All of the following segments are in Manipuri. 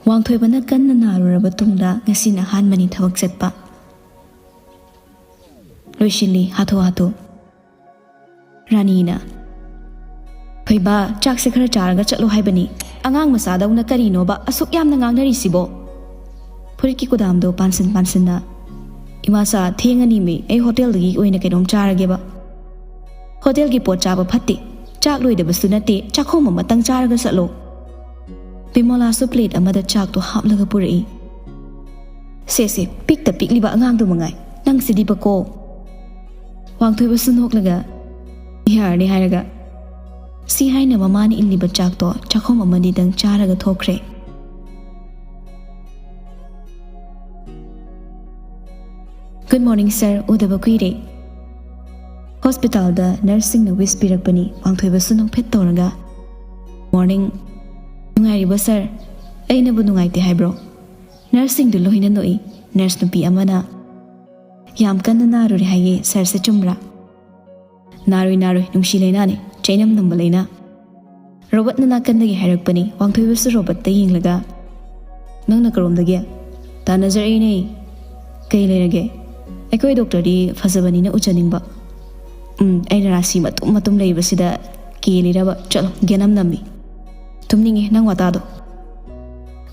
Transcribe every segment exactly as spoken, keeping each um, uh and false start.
ꯋꯥꯡꯊꯣꯏꯕꯅ ꯀꯟꯅ ꯅꯥꯔꯨꯔꯕ ꯇꯨꯡꯗ ꯉꯁꯤꯅ ꯑꯍꯥꯟꯕꯅꯤ ꯊꯕꯛ ꯆꯠꯄ꯫ ꯂꯣꯏꯁꯤꯜꯂꯤ ꯍꯥꯊꯨ ꯍꯥꯊꯨ꯫ ꯔꯥꯅꯤꯅ, "ꯊꯣꯏꯕ, ꯆꯥꯛꯁꯦ ꯈꯔ ꯆꯥꯔꯒ ꯆꯠꯂꯣ ꯍꯥꯏꯕꯅꯤ꯫ ꯑꯉꯥꯡ ꯃꯆꯥꯗꯧꯅ ꯀꯔꯤꯅꯣꯕ ꯑꯁꯨꯛ ꯌꯥꯝꯅ ꯉꯥꯡꯅꯔꯤꯁꯤꯕꯣ?" ꯐꯨꯔꯤꯠꯀꯤ ꯀꯨꯗꯥꯝꯗꯣ ꯄꯥꯟꯁꯤꯟ ꯄꯥꯟꯁꯤꯟꯅ, "ꯏꯃꯥꯆꯥ, ꯊꯦꯡꯉꯅꯤꯃꯤ, ꯑꯩ ꯍꯣꯇꯦꯜꯗꯒꯤ ꯑꯣꯏꯅ ꯀꯩꯅꯣꯝ ꯆꯥꯔꯒꯦꯕ꯫ ꯍꯣꯇꯦꯜꯒꯤ ꯄꯣꯠ ꯆꯥꯕ ꯐꯠꯇꯦ꯫ ꯆꯥꯛ ꯂꯣꯏꯗꯕꯁꯨ ꯅꯠꯇꯦ, ꯆꯥꯛꯈꯣꯝ ꯑꯃꯇꯪ ꯆꯥꯔꯒ ꯆꯠꯂꯣ꯫" ꯕꯤꯃꯣꯂꯥꯁꯨ ꯄ꯭ꯂꯦꯠ ꯑꯃꯗ ꯆꯥꯛꯇꯣ ꯍꯥꯞꯂꯒ ꯄꯨꯔꯛꯏ꯫ "ꯁꯦ ꯁꯦ, ꯄꯤꯛꯇ ꯄꯤꯛꯂꯤꯕ ꯑꯉꯥꯡꯗꯨ ꯃꯉꯥꯏ, ꯅꯪꯁꯤꯗꯤꯕꯀꯣ꯫" ꯋꯥꯡꯊꯣꯏꯕꯁꯨ ꯅꯣꯛꯂꯒ, "ꯌꯥꯔꯅꯤ" ꯍꯥꯏꯔꯒ, ꯁꯤ ꯍꯥꯏꯅ ꯃꯃꯥꯅ ꯏꯜꯂꯤꯕ ꯆꯥꯛꯇꯣ ꯆꯥꯛꯈꯣꯝ ꯑꯃꯅꯤꯗꯪ ꯆꯥꯔꯒ ꯊꯣꯛꯈ꯭ꯔꯦ꯫ "Good morning, sir. ꯎꯗꯕ ꯀꯨꯏꯔꯦ꯫" ꯍꯣꯁꯄꯤꯇꯥꯜꯗ ꯅꯔꯁꯁꯤꯡꯅ ꯋꯤꯁ ꯄꯤꯔꯛꯄꯅꯤ꯫ ꯋꯥꯡꯊꯣꯏꯕꯁꯨ ꯅꯣꯛꯐꯦꯠ ꯇꯧꯔꯒ, "Morning꯫ ꯅꯨꯡꯉꯥꯏꯔꯤꯕꯣ, ꯁꯥꯔ? ꯑꯩꯅꯕꯨ ꯅꯨꯡꯉꯥꯏꯇꯦ ꯍꯥꯏꯕ꯭ꯔꯣ?" ꯅꯔꯁꯁꯤꯡꯗꯨ ꯂꯣꯏꯅ ꯅꯣꯛꯏ꯫ ꯅꯔꯁ ꯅꯨꯄꯤ ꯑꯃꯅ, "ꯌꯥꯝ ꯀꯟꯅ ꯅꯥꯔꯨꯔꯦ ꯍꯥꯏꯌꯦ, ꯁꯥꯔꯁꯦ, ꯆꯨꯝꯕ꯭ꯔꯥ?" "ꯅꯥꯔꯣꯏ, ꯅꯥꯔꯣꯏ, ꯅꯨꯡꯁꯤ ꯂꯩꯅꯥꯅꯤ, ꯆꯩꯅꯝ ꯅꯝꯕ ꯂꯩꯅꯥ꯫" ꯔꯣꯕꯔꯠꯅ ꯅꯥꯀꯟꯗꯒꯤ ꯍꯥꯏꯔꯛꯄꯅꯤ꯫ ꯋꯥꯡꯊꯣꯏꯕꯁꯨ ꯔꯣꯕꯔꯠꯇ ꯌꯦꯡꯂꯒ, "ꯅꯪꯅ ꯀꯔꯣꯝꯗꯒꯤ?" "ꯇꯥꯟꯅꯖꯔꯛꯏꯅꯦ꯫" "ꯀꯩ ꯂꯩꯔꯒꯦ?" "ꯑꯩꯈꯣꯏ ꯗꯣꯛꯇꯔꯗꯤ ꯐꯖꯕꯅꯤꯅ ꯎꯖꯅꯤꯡꯕ꯫" "ꯎꯝ, ꯑꯩꯅ ꯔꯥꯁꯤ ꯃꯇꯨꯝ ꯃꯇꯨꯝ ꯂꯩꯕꯁꯤꯗ ꯀꯦꯜꯂꯤꯔꯕ? ꯆꯠꯂꯣ, ꯒꯦꯅꯝ ꯅꯝꯃꯤ꯫ ꯇꯨꯝꯅꯤꯡꯉꯦ ꯅꯪ ꯋꯥꯇꯥꯗꯣ꯫"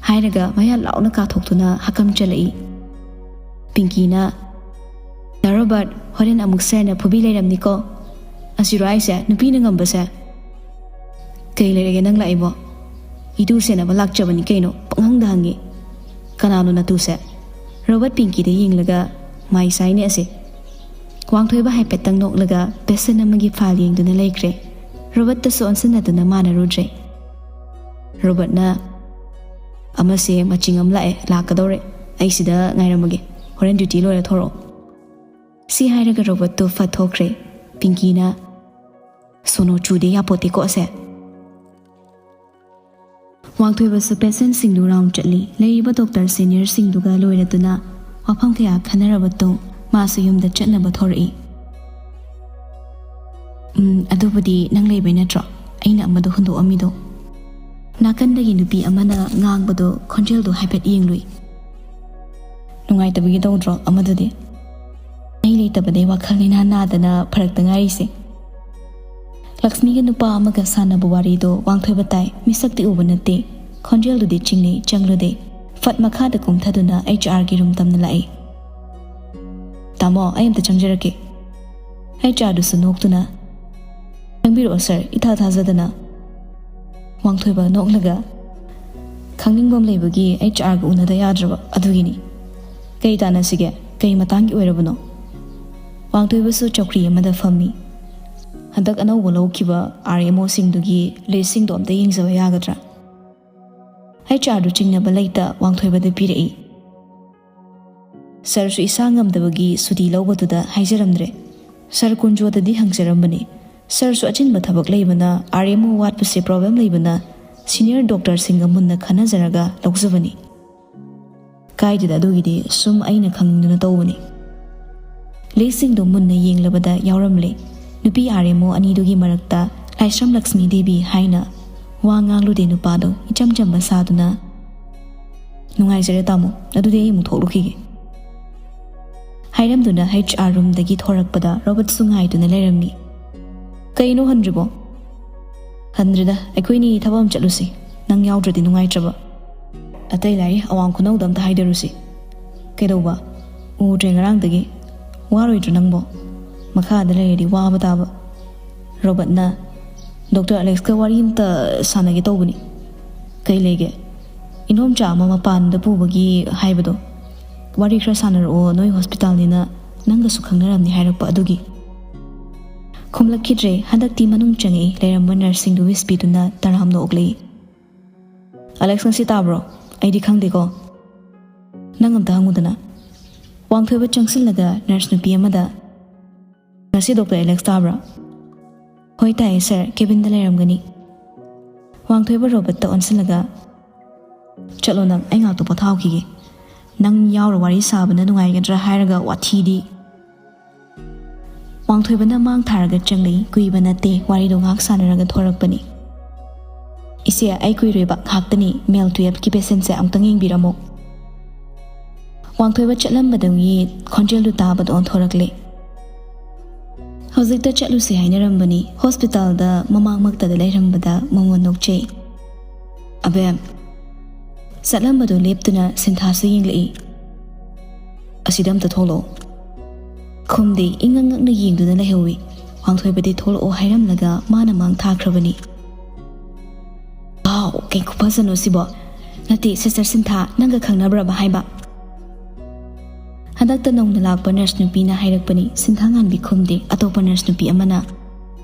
ꯍꯥꯏꯔꯒ ꯃꯌꯥ ꯂꯥꯎꯅ ꯀꯥꯊꯣꯛꯇꯨꯅ ꯍꯀꯝ ꯆꯜꯂꯛꯏ꯫ ꯄꯤꯡꯀꯤꯅ, "ꯗꯥ ꯔꯣꯕꯔꯠ, ꯍꯣꯔꯦꯟ ꯑꯃꯨꯛ ꯁꯥꯔꯅ ꯐꯨꯕꯤ ꯂꯩꯔꯝꯅꯤꯀꯣ꯫ ꯑꯁꯤꯔꯣ ꯍꯥꯏꯁꯦ, ꯅꯨꯄꯤꯅ ꯉꯝꯕꯁꯦ?" "ꯀꯩ ꯂꯩꯔꯒꯦ ꯅꯪ ꯂꯥꯛꯏꯕꯣ?" "ꯏꯇꯨ ꯁꯦꯟꯅꯕ ꯂꯥꯛꯆꯕꯅꯤ ꯀꯩꯅꯣ, ꯄꯪꯍꯪꯗ ꯍꯪꯉꯤ꯫" "ꯀꯅꯥꯅꯣ ꯅꯇꯨꯁꯦ?" ꯔꯣꯕꯔꯠ ꯄꯤꯡꯀꯤꯗ ꯌꯦꯡꯂꯒ, "ꯃꯥꯏ ꯆꯥꯏꯅꯦ ꯑꯁꯦ꯫" ꯋꯥꯡꯊꯣꯏꯕ ꯍꯥꯏꯐꯦꯠꯇꯪ ꯅꯣꯛꯂꯒ ꯄꯦꯁꯦꯟ ꯑꯃꯒꯤ ꯐꯥꯏꯜ ꯌꯦꯡꯗꯨꯅ ꯂꯩꯈ꯭ꯔꯦ꯫ ꯔꯣꯕꯔꯠꯇꯁꯨ ꯑꯣꯟꯁꯤꯟꯅꯗꯨꯅ ꯃꯥꯟꯅꯔꯨꯗ꯭ꯔꯦ꯫ ꯔꯣꯕꯔꯠꯅ, "ꯑꯃꯁꯦ ꯃꯆꯤꯡ ꯑꯃ ꯂꯥꯛꯑꯦ, ꯂꯥꯛꯀꯗꯧꯔꯦ꯫ ꯑꯩ ꯁꯤꯗ ꯉꯥꯏꯔꯝꯃꯒꯦ꯫ ꯍꯣꯔꯦꯟ ꯗ꯭ꯌꯨꯇꯤ ꯂꯣꯏꯔ ꯊꯣꯔꯛꯑꯣ꯫" ꯁꯤ ꯍꯥꯏꯔꯒ ꯔꯣꯕꯔꯠꯇꯨ ꯐꯠ ꯊꯣꯛꯈ꯭ꯔꯦ꯫ ꯄꯤꯡꯀꯤꯅ, "ꯁꯣꯅꯣ ꯆꯨꯗꯦ ꯌꯥꯄꯣꯠꯇꯦꯀꯣ ꯑꯁꯦ꯫" ꯋꯥꯡꯊꯣꯏꯕꯁꯨ ꯄꯦꯁꯦꯟꯁꯤꯡꯗꯨ ꯔꯥꯎꯟ ꯆꯠꯂꯤ꯫ ꯂꯩꯔꯤꯕ ꯗꯣꯛꯇꯔ ꯁꯦꯅꯤꯌꯔꯁꯤꯡꯗꯨꯒ ꯂꯣꯏꯔꯗꯨꯅ ꯋꯥꯐꯝ ꯀꯌꯥ ꯈꯟꯅꯔꯕ ꯇꯨꯡ ꯃꯥꯁꯨ ꯌꯨꯝꯗ ꯆꯠꯅꯕ ꯊꯣꯔꯛꯏ꯫ "ꯎꯝ, ꯑꯗꯨꯕꯨꯗꯤ ꯅꯪ ꯂꯩꯕꯩ ꯅꯠꯇ꯭ꯔꯣ ꯑꯩꯅ ꯑꯃꯗꯣ ꯍꯨꯟꯗꯣꯛꯑꯝꯃꯤꯗꯣ?" ꯅꯥꯀꯟꯗꯒꯤ ꯅꯨꯄꯤ ꯑꯃꯅ ꯉꯥꯡꯕꯗꯣ ꯈꯣꯟꯖꯦꯜꯗꯣ ꯍꯥꯏꯐꯦꯠ ꯌꯦꯡꯂꯨꯏ꯫ ꯅꯨꯡꯉꯥꯏꯇꯕꯒꯤ ꯇꯧꯗ꯭ꯔꯣ ꯑꯃꯗꯨꯗꯤ? ꯑꯩ ꯂꯩꯇꯕꯗꯩ ꯋꯥꯈꯜ ꯂꯩꯅꯥ ꯅꯥꯗꯅ ꯐꯔꯛꯇ ꯉꯥꯏꯔꯤꯁꯦ꯫ ꯂꯛꯁꯃꯤꯒ ꯅꯨꯄꯥ ꯑꯃꯒ ꯁꯥꯟꯅꯕ ꯋꯥꯔꯤꯗꯣ ꯋꯥꯡꯊꯣꯏꯕ ꯇꯥꯏ, ꯃꯤꯁꯛꯇꯤ ꯎꯕ ꯅꯠꯇꯦ꯫ ꯈꯣꯟꯖꯦꯜꯗꯨꯗꯤ ꯆꯤꯡꯅꯩ, ꯆꯪꯂꯨꯗꯦ꯫ ꯐꯠ ꯃꯈꯥꯗ ꯀꯨꯝꯊꯗꯨꯅ ꯑꯩꯆ ꯑꯥꯔꯒꯤ ꯔꯨꯝ ꯇꯝꯅ ꯂꯥꯛꯏ꯫ "ꯇꯥꯃꯣ, ꯑꯩ ꯑꯝꯇ ꯆꯪꯖꯔꯛꯀꯦ꯫" ꯑꯩꯆ ꯑꯥꯔꯗꯨꯁꯨ ꯅꯣꯛꯇꯨꯅ, "ꯆꯪꯕꯤꯔꯛꯑꯣ ꯁꯥꯔ, ꯏꯊꯥ ꯊꯥꯖꯗꯅ꯫" ꯋꯥꯡꯊꯣꯏꯕ ꯅꯣꯛꯂꯒ, "ꯈꯪꯅꯤꯡꯕ ꯑꯃ ꯂꯩꯕꯒꯤ ꯑꯩꯆ ꯑꯥꯔꯒ ꯎꯅꯗ ꯌꯥꯗ꯭ꯔꯕ ꯑꯗꯨꯒꯤꯅꯤ꯫ ꯀꯩ ꯇꯥꯟꯅꯁꯤꯒꯦ? ꯀꯩ ꯃꯇꯥꯡꯒꯤ ꯑꯣꯏꯔꯕꯅꯣ?" ꯋꯥꯡꯊꯣꯏꯕꯁꯨ ꯆꯧꯀ꯭ꯔꯤ ꯑꯃꯗ ꯐꯝꯃꯤ꯫ "ꯍꯟꯗꯛ ꯑꯅꯧꯕ ꯂꯧꯈꯤꯕ ꯑꯥꯔ ꯑꯦꯝ ꯑꯣꯁꯤꯡꯗꯨꯒꯤ ꯂꯤꯁꯁꯤꯡꯗꯣ ꯑꯝꯇ ꯌꯦꯡꯖꯕ ꯌꯥꯒꯗ꯭ꯔꯥ?" ꯑꯩꯆ ꯑꯥꯔꯗꯨ ꯆꯤꯡꯅꯕ ꯂꯩꯇ ꯋꯥꯡꯊꯣꯏꯕꯗ ꯄꯤꯔꯛꯏ꯫ "ꯁꯥꯔꯁꯨ ꯏꯁꯥ ꯉꯝꯗꯕꯒꯤ ꯁꯨꯇꯤ ꯂꯧꯕꯗꯨꯗ ꯍꯥꯏꯖꯔꯝꯗ꯭ꯔꯦ꯫ ꯁꯥꯔ ꯀꯨꯟꯖꯣꯗꯗꯤ ꯍꯪꯖꯔꯝꯕꯅꯤ꯫ ꯁꯥꯔꯁꯨ ꯑꯆꯤꯟꯕ ꯊꯕꯛ ꯂꯩꯕꯅ, ꯑꯥꯔ ꯑꯦꯝ ꯑꯣ ꯋꯥꯠꯄꯁꯦ ꯄ꯭ꯔꯣꯕ꯭ꯂꯦꯝ ꯂꯩꯕꯅ, ꯁꯤꯅꯤꯌꯔ ꯗꯣꯛꯇꯔꯁꯤꯡꯒ ꯃꯨꯟꯅ ꯈꯟꯅꯖꯔꯒ ꯂꯧꯖꯕꯅꯤ꯫" "ꯀꯥꯏꯗꯦꯗ, ꯑꯗꯨꯒꯤꯗꯤ ꯁꯨꯝ ꯑꯩꯅ ꯈꯪꯅꯤꯡꯗꯨꯅ ꯇꯧꯕꯅꯤ꯫" ꯂꯤꯁꯁꯤꯡꯗꯣ ꯃꯨꯟꯅ ꯌꯦꯡꯂꯕꯗ ꯌꯥꯎꯔꯝꯂꯦ ꯅꯨꯄꯤ ꯑꯥꯔ ꯑꯦꯝ ꯑꯣ ꯑꯅꯤꯗꯨꯒꯤ ꯃꯔꯛꯇ ꯂꯥꯏꯁ꯭ꯔꯝ ꯂꯛꯁꯃꯤ ꯗꯦꯕꯤ ꯍꯥꯏꯅ꯫ ꯋꯥ ꯉꯥꯡꯂꯨꯗꯦ ꯅꯨꯄꯥꯗꯣ, ꯏꯆꯝ ꯆꯝꯕ ꯁꯥꯗꯨꯅ, "ꯅꯨꯡꯉꯥꯏꯖꯔꯦ ꯇꯥꯃꯣ, ꯑꯗꯨꯗꯤ ꯑꯩ ꯑꯃꯨꯛ ꯊꯣꯛꯂꯨꯈꯤꯒꯦ" ꯍꯥꯏꯔꯝꯗꯨꯅ ꯑꯩꯆ ꯑꯥꯔ ꯔꯨꯝꯗꯒꯤ ꯊꯣꯔꯛꯄꯗ ꯔꯣꯕꯔꯠꯁꯨ ꯉꯥꯏꯗꯨꯅ ꯂꯩꯔꯝꯃꯤ꯫ "ꯀꯩꯅꯣ, ꯍꯟꯗ꯭ꯔꯤꯕꯣ?" "ꯍꯟꯗ꯭ꯔꯤꯗ, ꯑꯩꯈꯣꯏꯅꯤ ꯊꯕꯛ ꯑꯃ ꯆꯠꯂꯨꯁꯤ, ꯅꯪ ꯌꯥꯎꯗ꯭ꯔꯗꯤ ꯅꯨꯡꯉꯥꯏꯇ꯭ꯔꯕ꯫ ꯑꯇꯩ ꯂꯥꯏꯔꯤ, ꯑꯋꯥꯡ ꯈꯨꯅꯧꯗ ꯑꯝꯇ ꯍꯥꯏꯗꯔꯨꯁꯤ꯫" "ꯀꯩꯗꯧꯕ? ꯎꯗ꯭ꯔꯦ ꯉꯔꯥꯡꯗꯒꯤ꯫ ꯋꯥꯔꯣꯏꯗ꯭ꯔꯣ ꯅꯪꯕꯣ? ꯃꯈꯥꯗ ꯂꯩꯔꯗꯤ ꯋꯥꯕ ꯇꯥꯕ꯫" ꯔꯣꯕꯔꯠꯅ, "ꯗꯣꯛꯇꯔ ꯑꯂꯦꯛꯁꯀ ꯋꯥꯔꯤ ꯑꯝꯇ ꯁꯥꯟꯅꯒꯦ ꯇꯧꯕꯅꯤ꯫" "ꯀꯩ ꯂꯩꯒꯦ?" "ꯏꯅꯣꯝꯆꯥ ꯑꯃ ꯃꯄꯥꯟꯗ ꯄꯨꯕꯒꯤ ꯍꯥꯏꯕꯗꯣ, ꯋꯥꯔꯤ ꯈꯔ ꯁꯥꯟꯅꯔꯛꯑꯣ, ꯅꯣꯏ ꯍꯣꯁꯄꯤꯇꯥꯜꯅꯤꯅ ꯅꯪꯒꯁꯨ ꯈꯪꯅꯔꯝꯅꯤ ꯍꯥꯏꯔꯛꯄ ꯑꯗꯨꯒꯤ꯫" ꯈꯨꯝꯂꯛꯈꯤꯗ꯭ꯔꯦ꯫ ꯍꯟꯗꯛꯇꯤ ꯃꯅꯨꯡ ꯆꯪꯉꯛꯏ꯫ ꯂꯩꯔꯝꯕ ꯅꯔꯁꯁꯤꯡꯗꯨ ꯋꯤꯁ ꯄꯤꯗꯨꯅ ꯇꯔꯥꯝꯅ ꯑꯣꯛꯂꯛꯏ꯫ "ꯑꯂꯦꯛꯁ ꯉꯁꯤ ꯇꯥꯕ꯭ꯔꯣ? ꯑꯩꯗꯤ ꯈꯪꯗꯦꯀꯣ꯫ ꯅꯪ ꯑꯝꯇ ꯍꯪꯉꯨꯗꯅ꯫" ꯋꯥꯡꯊꯣꯏꯕ ꯆꯪꯁꯤꯜꯂꯒ ꯅꯔꯁ ꯅꯨꯄꯤ ꯑꯃꯗ, "ꯉꯁꯤ ꯗꯣꯛꯇꯔ ꯑꯦꯂꯦꯛꯁ ꯇꯥꯕ꯭ꯔꯥ?" "ꯍꯣꯏ ꯇꯥꯏꯌꯦ ꯁꯥꯔ, ꯀꯦꯕꯤꯟꯗ ꯂꯩꯔꯝꯒꯅꯤ꯫" ꯋꯥꯡꯊꯣꯏꯕ ꯔꯣꯕꯔꯠꯇ ꯑꯣꯟꯁꯤꯜꯂꯒ, "ꯆꯠꯂꯣ ꯅꯪ, ꯑꯩ ꯉꯥꯛꯇ ꯄꯣꯊꯥꯍꯧꯈꯤꯒꯦ꯫ ꯅꯪ ꯌꯥꯎꯔ ꯋꯥꯔꯤ ꯁꯥꯕꯅ ꯅꯨꯡꯉꯥꯏꯒꯗ꯭ꯔꯥ ꯍꯥꯏꯔꯒ ꯋꯥꯊꯤꯗꯤ꯫" ꯋꯥꯡꯊꯣꯏꯕꯅ ꯃꯥꯡ ꯊꯥꯔꯒ ꯆꯪꯂꯛꯏ꯫ ꯀꯨꯏꯕ ꯅꯠꯇꯦ, ꯋꯥꯔꯤꯗꯣ ꯉꯥꯏꯍꯥꯛ ꯁꯥꯟꯅꯔꯒ ꯊꯣꯔꯛꯄꯅꯤ꯫ "ꯏꯆꯦ, ꯑꯩ ꯀꯨꯏꯔꯣꯏꯕ, ꯉꯥꯏꯍꯥꯛꯇꯅꯤ, ꯃꯦꯜ ꯇꯨꯌꯦꯜꯐꯀꯤ ꯄꯦꯁꯦꯟꯁꯦ ꯑꯃꯨꯛꯇꯪ ꯌꯦꯡꯕꯤꯔꯝꯃꯣ"꯫ ꯋꯥꯡꯊꯣꯏꯕ ꯆꯠꯂꯝꯕꯗꯒꯤ ꯈꯣꯟꯖꯦꯜꯗꯨ ꯇꯥꯕꯗ ꯑꯣꯟꯊꯣꯔꯛꯂꯦ꯫ ꯍꯧꯖꯤꯛꯇ ꯆꯠꯂꯨꯁꯦ ꯍꯥꯏꯅꯔꯝꯕꯅꯤ꯫ ꯍꯣꯁꯄꯤꯇꯥꯜꯗ ꯃꯃꯥꯡꯃꯛꯇꯗ ꯂꯩꯔꯝꯕꯗ ꯃꯉꯣꯟ ꯅꯣꯛꯆꯩ꯫ "ꯑꯕꯦꯝ"꯫ ꯆꯠꯂꯝꯕꯗꯨ ꯂꯦꯞꯇꯨꯅ ꯁꯤꯟꯊꯥꯁꯨ ꯌꯦꯡꯂꯛꯏ꯫ "ꯑꯁꯤꯗ ꯑꯝꯇ ꯊꯣꯛꯂꯛꯑꯣ"꯫ ꯈꯨꯝꯗꯦ, ꯏꯉꯛ ꯉꯛꯅ ꯌꯦꯡꯗꯨꯅ ꯂꯩꯍꯧꯏ꯫ ꯋꯥꯡꯊꯣꯏꯕꯗꯤ ꯊꯣꯛꯂꯛꯑꯣ ꯍꯥꯏꯔꯝꯂꯒ ꯃꯥꯅ ꯃꯥꯡ ꯊꯥꯈ꯭ꯔꯕꯅꯤ꯫ "ꯋꯥꯎ, ꯀꯩ ꯈꯨꯐꯖꯅꯣ ꯁꯤꯕꯣ! ꯅꯠꯇꯦ, ꯁꯤꯁꯇꯔ ꯁꯤꯟꯊꯥ, ꯅꯪꯒ ꯈꯪꯅꯕ꯭ꯔꯕ ꯍꯥꯏꯕ?" ꯍꯟꯗꯛꯇ ꯅꯧꯅ ꯂꯥꯛꯄ ꯅꯔꯁ ꯅꯨꯄꯤꯅ ꯍꯥꯏꯔꯛꯄꯅꯤ꯫ ꯁꯤꯟꯊꯥ ꯉꯥꯟꯕꯤ ꯈꯨꯝꯗꯦ꯫ ꯑꯇꯣꯞꯄ ꯅꯔꯁ ꯅꯨꯄꯤ ꯑꯃꯅ,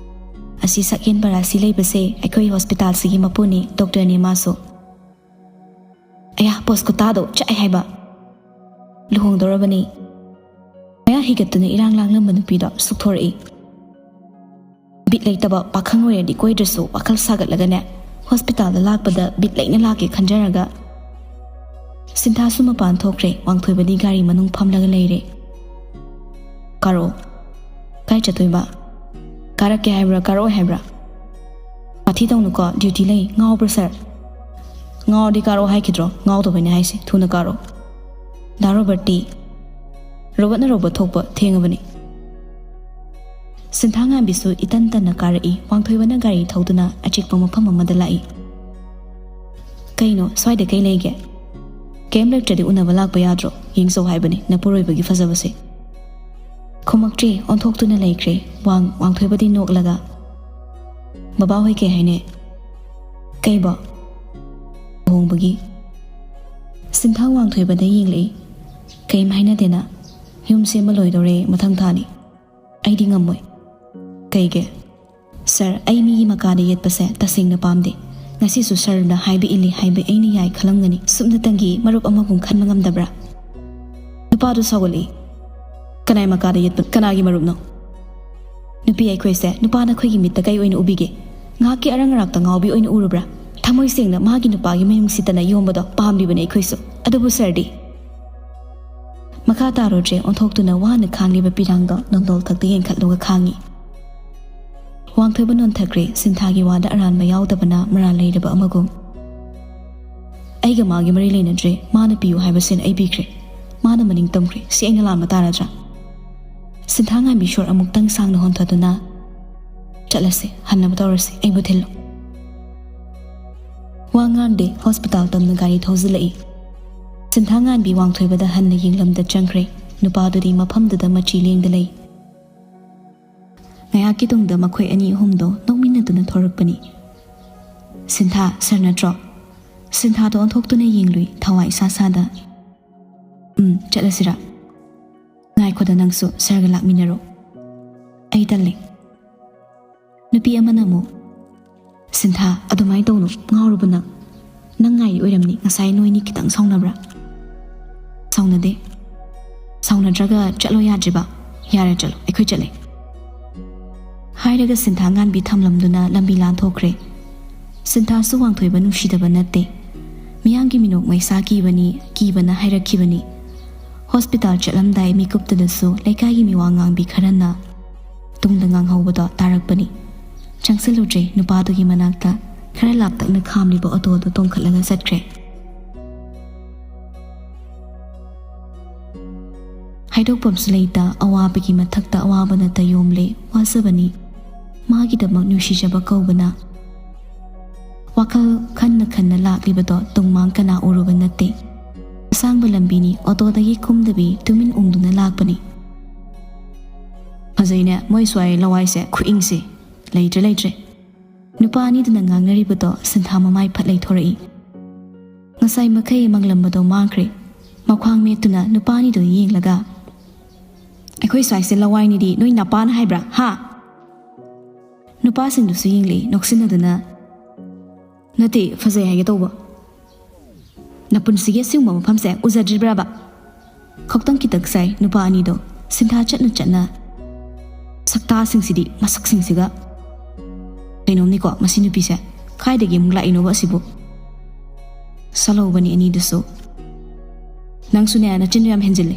"ꯑꯁꯤ ꯁꯛꯍꯦꯟ ꯄꯔꯥꯁꯤ ꯂꯩꯕꯁꯦ ꯑꯩꯈꯣꯏ ꯍꯣꯁꯄꯤꯇꯥꯜꯁꯤꯒꯤ ꯃꯄꯨꯅꯤ, ꯗꯣꯛꯇꯔꯅꯤ ꯃꯥꯁꯨ"꯫ "ꯑꯌꯥ, ꯄꯣꯁ ꯈꯨꯇꯥꯗꯣ ꯆꯥꯛꯑꯦ ꯍꯥꯏꯕ! ꯂꯨꯍꯣꯡꯗꯧꯔꯕꯅꯤ"꯫ ꯃꯌꯥ ꯍꯤꯒꯠꯇꯨꯅ ꯏꯔꯥꯡ ꯂꯥꯡꯂꯝꯕ ꯅꯨꯄꯤꯗꯣ ꯁꯨꯛꯊꯣꯔꯛꯏ꯫ ꯕꯤꯠ ꯂꯩꯇꯕ ꯄꯥꯈꯪ ꯑꯣꯏꯔꯗꯤ ꯀꯣꯏꯗ꯭ꯔꯁꯨ ꯋꯥꯈꯜ ꯁꯥꯒꯠꯂꯒꯅꯦ, ꯍꯣꯁꯄꯤꯇꯥꯜꯗ ꯂꯥꯛꯄꯗ ꯕꯤꯠ ꯂꯩꯅ ꯂꯥꯛꯀꯦ ꯈꯟꯖꯔꯒ꯫ ꯁꯤꯟꯊꯥꯁꯨ ꯃꯄꯥꯟ ꯊꯣꯛꯈ꯭ꯔꯦ, ꯋꯥꯡꯊꯣꯏꯕꯗꯤ ꯒꯥꯔꯤ ꯃꯅꯨꯡ ꯐꯝꯂꯒ ꯂꯩꯔꯦ꯫ "ꯀꯥꯔꯣ"꯫ "ꯀꯥꯏ ꯆꯠꯇꯣꯏꯕ? ꯀꯥꯔꯛꯀꯦ ꯍꯥꯏꯕ꯭ꯔꯥ, ꯀꯥꯔꯛꯑꯣꯏ ꯍꯥꯏꯕ꯭ꯔꯥ?" "ꯃꯊꯤ ꯇꯧꯅꯨꯀꯣ, ꯗ꯭ꯌꯨꯇꯤ ꯂꯩ꯫ ꯉꯥꯎꯕ꯭ꯔꯥ ꯁꯥꯔ?" "ꯉꯥꯎꯔꯗꯤ ꯀꯥꯔꯛꯑꯣ ꯍꯥꯏꯈꯤꯗ꯭ꯔꯣ? ꯉꯥꯎꯗꯕꯩꯅꯦ ꯍꯥꯏꯁꯦ꯫ ꯊꯨꯅ ꯀꯥꯔꯛꯑꯣ"꯫ ꯗꯥ ꯔꯣꯕꯔꯠꯇꯤ? "ꯔꯣꯕꯔꯠꯅ ꯔꯣꯕꯣꯠ ꯊꯣꯛꯄ ꯊꯦꯡꯉꯕꯅꯤ"꯫ ꯁꯤꯟꯊꯥꯉꯥꯟꯕꯤꯁꯨ ꯏꯇꯟ ꯇꯟꯅ ꯀꯥꯔꯛꯏ꯫ ꯋꯥꯡꯊꯣꯏꯕꯅ ꯒꯥꯔꯤ ꯊꯧꯗꯨꯅ ꯑꯆꯤꯛꯄ ꯃꯐꯝ ꯑꯃꯗ ꯂꯥꯛꯏ꯫ "ꯀꯩꯅꯣ, ꯁ꯭ꯋꯥꯏꯗ ꯀꯩ ꯂꯩꯒꯦ?" "ꯀꯩꯝ ꯂꯩꯇ꯭ꯔꯗꯤ ꯎꯅꯕ ꯂꯥꯛꯄ ꯌꯥꯗ꯭ꯔꯣ? ꯌꯦꯡꯖꯧ ꯍꯥꯏꯕꯅꯤ ꯅꯄꯨꯔꯣꯏꯕꯒꯤ ꯐꯖꯕꯁꯦ"꯫ ꯈꯨꯝꯃꯛꯇ꯭ꯔꯦ, ꯑꯣꯟꯊꯣꯛꯇꯨꯅ ꯂꯩꯈ꯭ꯔꯦ꯫ ꯋꯥꯡ-, ꯋꯥꯡꯊꯣꯏꯕꯗꯤ ꯅꯣꯛꯂꯒ, "ꯕꯕꯥ ꯍꯣꯏ ꯀꯩ ꯍꯥꯏꯅꯩ?" "ꯀꯩꯕꯣ?" "ꯂꯨꯍꯣꯡꯕꯒꯤ"꯫ ꯁꯤꯟꯊꯥ ꯋꯥꯡꯊꯣꯏꯕꯗ ꯌꯦꯡꯂꯛꯏ꯫ "ꯀꯩꯝ ꯍꯥꯏꯅꯗꯦꯅ꯫ ꯌꯨꯝ ꯁꯦꯝꯕ ꯂꯣꯏꯗꯧꯔꯦ ꯃꯊꯪ ꯊꯥꯅꯤ"꯫ "ꯑꯩꯗꯤ ꯉꯝꯃꯣꯏ"꯫ "ꯀꯩꯒꯤ?" "ꯁꯥꯔ, ꯑꯩ ꯃꯤꯒꯤ ꯃꯀꯥꯗ ꯌꯦꯠꯄꯁꯦ ꯇꯁꯦꯡꯅ ꯄꯥꯝꯗꯦ꯫ ꯉꯁꯤꯁꯨ ꯁꯥꯔꯅ ꯍꯥꯏꯕ ꯏꯜꯂꯤ ꯍꯥꯏꯕ ꯑꯩꯅ ꯌꯥꯏ ꯈꯜꯂꯝꯒꯅꯤ꯫ ꯁꯨꯞꯅꯇꯪꯒꯤ ꯃꯔꯨꯞ ꯑꯃꯒꯨꯝ ꯈꯟꯕ ꯉꯝꯗꯕ꯭ꯔꯥ?" ꯅꯨꯄꯥꯗꯨ ꯁꯥꯎꯒꯠꯂꯛꯏ꯫ "ꯀꯅꯥꯏ ꯃꯀꯥꯗ ꯌꯦꯠꯄ? ꯀꯅꯥꯒꯤ ꯃꯔꯨꯞꯅꯣ?" "ꯅꯨꯄꯤ ꯑꯩꯈꯣꯏꯁꯦ ꯅꯨꯄꯥꯅ ꯑꯩꯈꯣꯏꯒꯤ ꯃꯤꯠꯇ ꯀꯩ ꯑꯣꯏꯅ ꯎꯕꯤꯒꯦ? ꯉꯥꯏꯍꯥꯛꯀꯤ ꯑꯔꯪ ꯑꯔꯥꯛꯇ ꯉꯥꯎꯕꯤ ꯑꯣꯏꯅ ꯎꯔꯨꯕ꯭ꯔꯥ? ꯊꯃꯣꯏ ꯁꯦꯡꯅ ꯃꯥꯒꯤ ꯅꯨꯄꯥꯒꯤ ꯃꯌꯨꯡꯁꯤꯠꯇꯅ ꯌꯣꯝꯕꯗꯣ ꯄꯥꯝꯂꯤꯕꯅꯤ ꯑꯩꯈꯣꯏꯁꯨ꯫ ꯑꯗꯨꯕꯨ ꯁꯥꯔꯗꯤ?" ꯃꯈꯥ ꯇꯥꯔꯨꯗ꯭ꯔꯦ, ꯑꯣꯟꯊꯣꯛꯇꯨꯅ ꯋꯥꯅ ꯈꯥꯡꯂꯤꯕ ꯄꯤꯔꯥꯡꯗꯣ ꯅꯣꯟꯗꯣꯜ ꯊꯛꯇ ꯌꯦꯡꯈꯠꯂꯒ ꯈꯥꯡꯉꯤ꯫ ꯋꯥꯡꯊꯣꯏꯕ ꯅꯣꯟꯊꯈ꯭ꯔꯦ, ꯁꯤꯟꯊꯥꯒꯤ ꯋꯥꯗ ꯑꯔꯥꯟꯕ ꯌꯥꯎꯗꯕꯅ ꯃꯔꯥꯜ ꯂꯩꯔꯕ ꯑꯃꯒꯨꯝ꯫ "ꯑꯩꯒ ꯃꯥꯒꯤ ꯃꯔꯤ ꯂꯩꯅꯗ꯭ꯔꯦ, ꯃꯥꯅ ꯄꯤꯌꯨ ꯍꯥꯏꯕꯁꯤꯅ ꯑꯩ ꯄꯤꯈ꯭ꯔꯦ, ꯃꯥꯅ ꯃꯅꯤꯡ ꯇꯝꯈ꯭ꯔꯦ, ꯁꯤ ꯑꯩꯅ ꯂꯥꯟꯕ ꯇꯥꯔꯗ꯭ꯔꯥ?" ꯁꯤꯟꯊꯥ ꯉꯥꯟꯕꯤ ꯁꯣꯔ ꯑꯃꯨꯛꯇꯪ ꯁꯥꯡꯅ ꯍꯣꯟꯊꯗꯨꯅ, "ꯆꯠꯂꯁꯦ, ꯍꯟꯅꯕ ꯇꯧꯔꯁꯦ, ꯑꯩꯕꯨ ꯊꯤꯜꯂꯣ"꯫ ꯋꯥ ꯉꯥꯡꯗꯦ, ꯍꯣꯁꯄꯤꯇꯥꯜ ꯇꯝꯅ ꯒꯥꯔꯤ ꯊꯧꯖꯤꯜꯂꯛꯏ꯫ ꯁꯤꯟꯊꯥ ꯉꯥꯟꯕꯤ ꯋꯥꯡꯊꯣꯏꯕꯗ ꯍꯟꯅ ꯌꯦꯡꯂꯝꯗ ꯆꯪꯈ꯭ꯔꯦ꯫ ꯅꯨꯄꯥꯗꯨꯗꯤ ꯃꯐꯝꯗꯨꯗ ꯃꯆꯤ ꯂꯦꯡꯗ ꯂꯩ꯫ ꯉꯥꯏꯍꯥꯛꯀꯤ ꯇꯨꯡꯗ ꯃꯈꯣꯏ ꯑꯅꯤ ꯑꯍꯨꯝꯗꯣ ꯅꯣꯛꯃꯤꯟꯅꯗꯨꯅ ꯊꯣꯔꯛꯄꯅꯤ꯫ "ꯁꯤꯟꯊꯥ, ꯁꯥꯔ ꯅꯠꯇ꯭ꯔꯣ?" ꯁꯤꯟꯊꯥꯗꯣ ꯑꯣꯟꯊꯣꯛꯇꯨꯅ ꯌꯦꯡꯂꯨꯏ, ꯊꯋꯥꯏ ꯏꯁꯥ ꯁꯥꯗ꯫ "ꯎꯝ, ꯆꯠꯂꯁꯤꯔꯥ?" "ꯉꯥꯏꯈꯣꯗ, ꯅꯪꯁꯨ ꯁꯥꯔꯒ ꯂꯥꯛꯃꯤꯟꯅꯔꯣ"꯫ "ꯑꯩ ꯇꯜꯂꯦ"꯫ ꯅꯨꯄꯤ ꯑꯃꯅ ꯑꯃꯨꯛ, "ꯁꯤꯟꯊꯥ, ꯑꯗꯨꯃꯥꯏꯅ ꯇꯧꯅꯨ, ꯉꯥꯎꯔꯕ ꯅꯪ? ꯅꯪ ꯉꯥꯏꯔꯤ ꯑꯣꯏꯔꯝꯅꯤ, ꯉꯁꯥꯏ ꯅꯣꯏꯅꯤ ꯈꯤꯇꯪ ꯁꯥꯎꯅꯕ꯭ꯔꯥ?" "ꯁꯥꯎꯅꯗꯦ"꯫ "ꯁꯥꯎꯅꯗ꯭ꯔꯒ ꯆꯠꯂꯣ ꯌꯥꯗ꯭ꯔꯤꯕ? ꯌꯥꯔꯦ, ꯆꯠꯂꯣ, ꯑꯩꯈꯣꯏ ꯆꯠꯂꯦ"꯫ ꯍꯥꯏꯔꯒ ꯁꯤꯟꯊꯥ ꯉꯥꯟꯕꯤ ꯊꯝꯂꯝꯗꯨꯅ ꯂꯝꯕꯤ ꯂꯥꯟꯊꯣꯛꯈ꯭ꯔꯦ꯫ ꯁꯤꯟꯊꯥꯁꯨ ꯋꯥꯡꯊꯣꯏꯕ ꯅꯨꯡꯁꯤꯗꯕ ꯅꯠꯇꯦ꯫ ꯃꯤꯌꯥꯝꯒꯤ ꯃꯤꯅꯣꯛ ꯃꯩꯁꯥ ꯀꯤꯕꯅꯤ, ꯀꯤꯕꯅ ꯍꯥꯏꯔꯛꯈꯤꯕꯅꯤ꯫ ꯍꯣꯁꯄꯤꯇꯥꯜ ꯆꯠꯂꯝꯗꯥꯏ ꯃꯤꯀꯨꯞꯇꯨꯗꯁꯨ ꯂꯩꯀꯥꯏꯒꯤ ꯃꯤꯋꯥ ꯉꯥꯡꯕꯤ ꯈꯔꯅ ꯇꯨꯡꯗ ꯉꯥꯡꯍꯧꯕꯗꯣ ꯇꯥꯔꯛꯄꯅꯤ꯫ ꯆꯪꯁꯤꯜꯂꯨꯗ꯭ꯔꯦ ꯅꯨꯄꯥꯗꯨꯒꯤ ꯃꯅꯥꯛꯇ꯫ ꯈꯔ ꯂꯥꯞꯇꯛꯅ ꯈꯥꯝꯂꯤꯕ ꯑꯣꯇꯣꯗꯨ ꯇꯣꯡꯈꯠꯂꯒ ꯆꯠꯈ꯭ꯔꯦ꯫ ꯍꯥꯏꯗꯣꯛꯐꯝꯁꯨ ꯂꯩꯇ ꯑꯋꯥꯕꯒꯤ ꯃꯊꯛꯇ ꯑꯋꯥꯕꯅꯇ ꯌꯣꯝꯂꯦ꯫ ꯋꯥꯖꯕꯅꯤ꯫ ꯃꯥꯒꯤꯗꯃꯛ ꯅꯨꯡꯁꯤꯖꯕ ꯀꯧꯕꯅ꯫ ꯋꯥꯈꯜ ꯈꯟꯅ ꯈꯟꯅ ꯂꯥꯛꯂꯤꯕꯗꯣ ꯇꯨꯡꯃꯥꯡ ꯀꯅꯥ ꯎꯔꯨꯕ ꯅꯠꯇꯦ꯫ ꯑꯁꯥꯡꯕ ꯂꯝꯕꯤꯅꯤ, ꯑꯣꯇꯣꯗꯒꯤ ꯀꯨꯝꯗꯕꯤ ꯇꯨꯃꯤꯟ ꯎꯪꯗꯨꯅ ꯂꯥꯛꯄꯅꯤ꯫ "ꯐꯖꯩꯅꯦ ꯃꯣꯏ ꯁ꯭ꯋꯥꯏ ꯂꯋꯥꯏꯁꯦ, ꯈꯨꯏꯪꯁꯦ꯫ ꯂꯩꯇ꯭ꯔꯦ, ꯂꯩꯇ꯭ꯔꯦ"꯫ ꯅꯨꯄꯥ ꯑꯅꯤꯗꯨꯅ ꯉꯥꯡꯅꯔꯤꯕꯗꯣ ꯁꯤꯟꯊꯥ ꯃꯃꯥꯏ ꯐꯠ ꯂꯩꯊꯣꯔꯛꯏ꯫ ꯉꯁꯥꯏ ꯃꯈꯩ ꯃꯪꯂꯝꯕꯗꯣ ꯃꯥꯡꯈ꯭ꯔꯦ꯫ ꯃꯈ꯭ꯋꯥꯡ ꯃꯦꯠꯇꯨꯅ ꯅꯨꯄꯥ ꯑꯅꯤꯗꯨ ꯌꯦꯡꯂꯒ, "ꯑꯩꯈꯣꯏ ꯁ꯭ꯋꯥꯏꯁꯦ ꯂꯋꯥꯏꯅꯤꯗꯤ ꯅꯣꯏ ꯅꯄꯥꯅ ꯍꯥꯏꯕ꯭ꯔꯥ, ꯍꯥ?" ꯅꯨꯄꯥꯁꯤꯡꯗꯨꯁꯨ ꯌꯦꯡꯂꯛꯏ ꯅꯣꯛꯁꯤꯟꯅꯗꯨꯅ꯫ "ꯅꯠꯇꯦ, ꯐꯖꯩ ꯍꯥꯏꯒꯦ ꯇꯧꯕ꯫ ꯅꯄꯨꯟꯁꯤꯒꯤ ꯑꯁꯤꯒꯨꯝꯕ ꯃꯐꯝꯁꯦ ꯎꯖꯗ꯭ꯔꯤꯕ꯭ꯔꯕ?" ꯈꯣꯛꯇꯪ ꯈꯤꯇꯛ ꯆꯥꯏ ꯅꯨꯄꯥ ꯑꯅꯤꯗꯣ꯫ ꯁꯤꯟꯊꯥ ꯆꯠꯅ ꯆꯠꯅ, "ꯁꯛꯇꯥꯁꯤꯡꯁꯤꯗꯤ, ꯃꯁꯛꯁꯤꯡꯁꯤꯒ꯫ ꯀꯩꯅꯣꯝꯅꯤꯀꯣ ꯃꯁꯤ ꯅꯨꯄꯤꯁꯦ꯫ ꯀꯥꯏꯗꯒꯤ ꯑꯃꯨꯛ ꯂꯥꯛꯏꯅꯣꯕ ꯑꯁꯤꯕꯨ?" ꯁꯥꯂꯧꯕꯅꯤ ꯑꯅꯤꯗꯨꯁꯨ꯫ "ꯅꯪꯁꯨꯅꯦ ꯅꯆꯤꯟꯗꯣ ꯌꯥꯝ ꯍꯦꯟꯖꯤꯜꯂꯦ꯫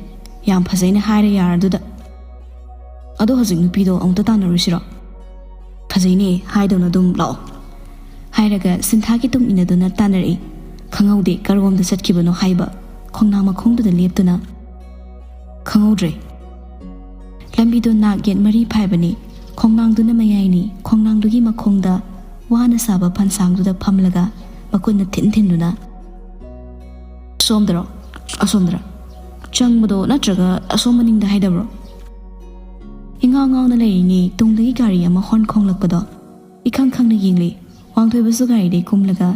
ꯌꯥꯝ ꯐꯖꯩꯅ ꯍꯥꯏꯔꯦ ꯌꯥꯔꯗꯨꯗ꯫ ꯑꯗꯣ ꯍꯧꯖꯤꯛ ꯅꯨꯄꯤꯗꯣ ꯑꯃꯨꯛꯇ ꯇꯥꯟꯅꯔꯨꯁꯤꯔꯣ?" ꯐꯖꯩꯅꯦ, ꯍꯥꯏꯗꯧꯅ ꯑꯗꯨꯝ ꯂꯥꯛꯑꯣ꯫ ꯍꯥꯏꯔꯒ ꯁꯤꯟꯊꯥꯒꯤ ꯇꯨꯡ ꯏꯟꯅꯗꯨꯅ ꯇꯥꯟꯅꯔꯛꯏ꯫ ꯈꯪꯍꯧꯗꯦ ꯀꯔꯣꯝꯗ ꯆꯠꯈꯤꯕꯅꯣ ꯍꯥꯏꯕ꯫ ꯈꯣꯡꯅꯥꯡ ꯃꯈꯣꯡꯗꯨꯗ ꯂꯦꯞꯇꯨꯅ, ꯈꯪꯍꯧꯗ꯭ꯔꯦ꯫ ꯂꯝꯕꯤꯗꯣ ꯅꯥꯛ ꯌꯦꯠ ꯃꯔꯤ ꯐꯥꯏꯕꯅꯤ꯫ ꯈꯣꯡꯅꯥꯡꯗꯨꯅ ꯃꯌꯥꯏꯅꯤ꯫ ꯈꯣꯡꯅꯥꯡꯗꯨꯒꯤ ꯃꯈꯣꯡꯗ ꯋꯥꯅ ꯁꯥꯕ ꯐꯟꯁꯥꯡꯗꯨꯗ ꯐꯝꯂꯒ ꯃꯈꯨꯠꯅ ꯊꯤꯟ ꯊꯤꯟꯗꯨꯅ, "ꯁꯣꯝꯗꯔꯣ? ꯑꯁꯣꯝꯗꯔ? ꯆꯪꯕꯗꯣ ꯅꯠꯇ꯭ꯔꯒ ꯑꯁꯣꯝ ꯃꯅꯤꯡꯗ ꯍꯥꯏꯗꯕ꯭ꯔꯣ?" ꯏꯉꯥꯎ ꯉꯥꯎꯅ ꯂꯩꯔꯤꯉꯩ ꯇꯨꯡꯗꯒꯤ ꯒꯥꯔꯤ ꯑꯃ ꯍꯣꯔꯟ ꯈꯣꯡꯂꯛꯄꯗꯣ ꯏꯈꯪ ꯈꯪꯅ ꯌꯦꯡꯂꯤ꯫ ꯋꯥꯡꯊꯣꯏꯕꯁꯨ ꯒꯥꯔꯤꯗꯩ ꯀꯨꯝꯂꯒ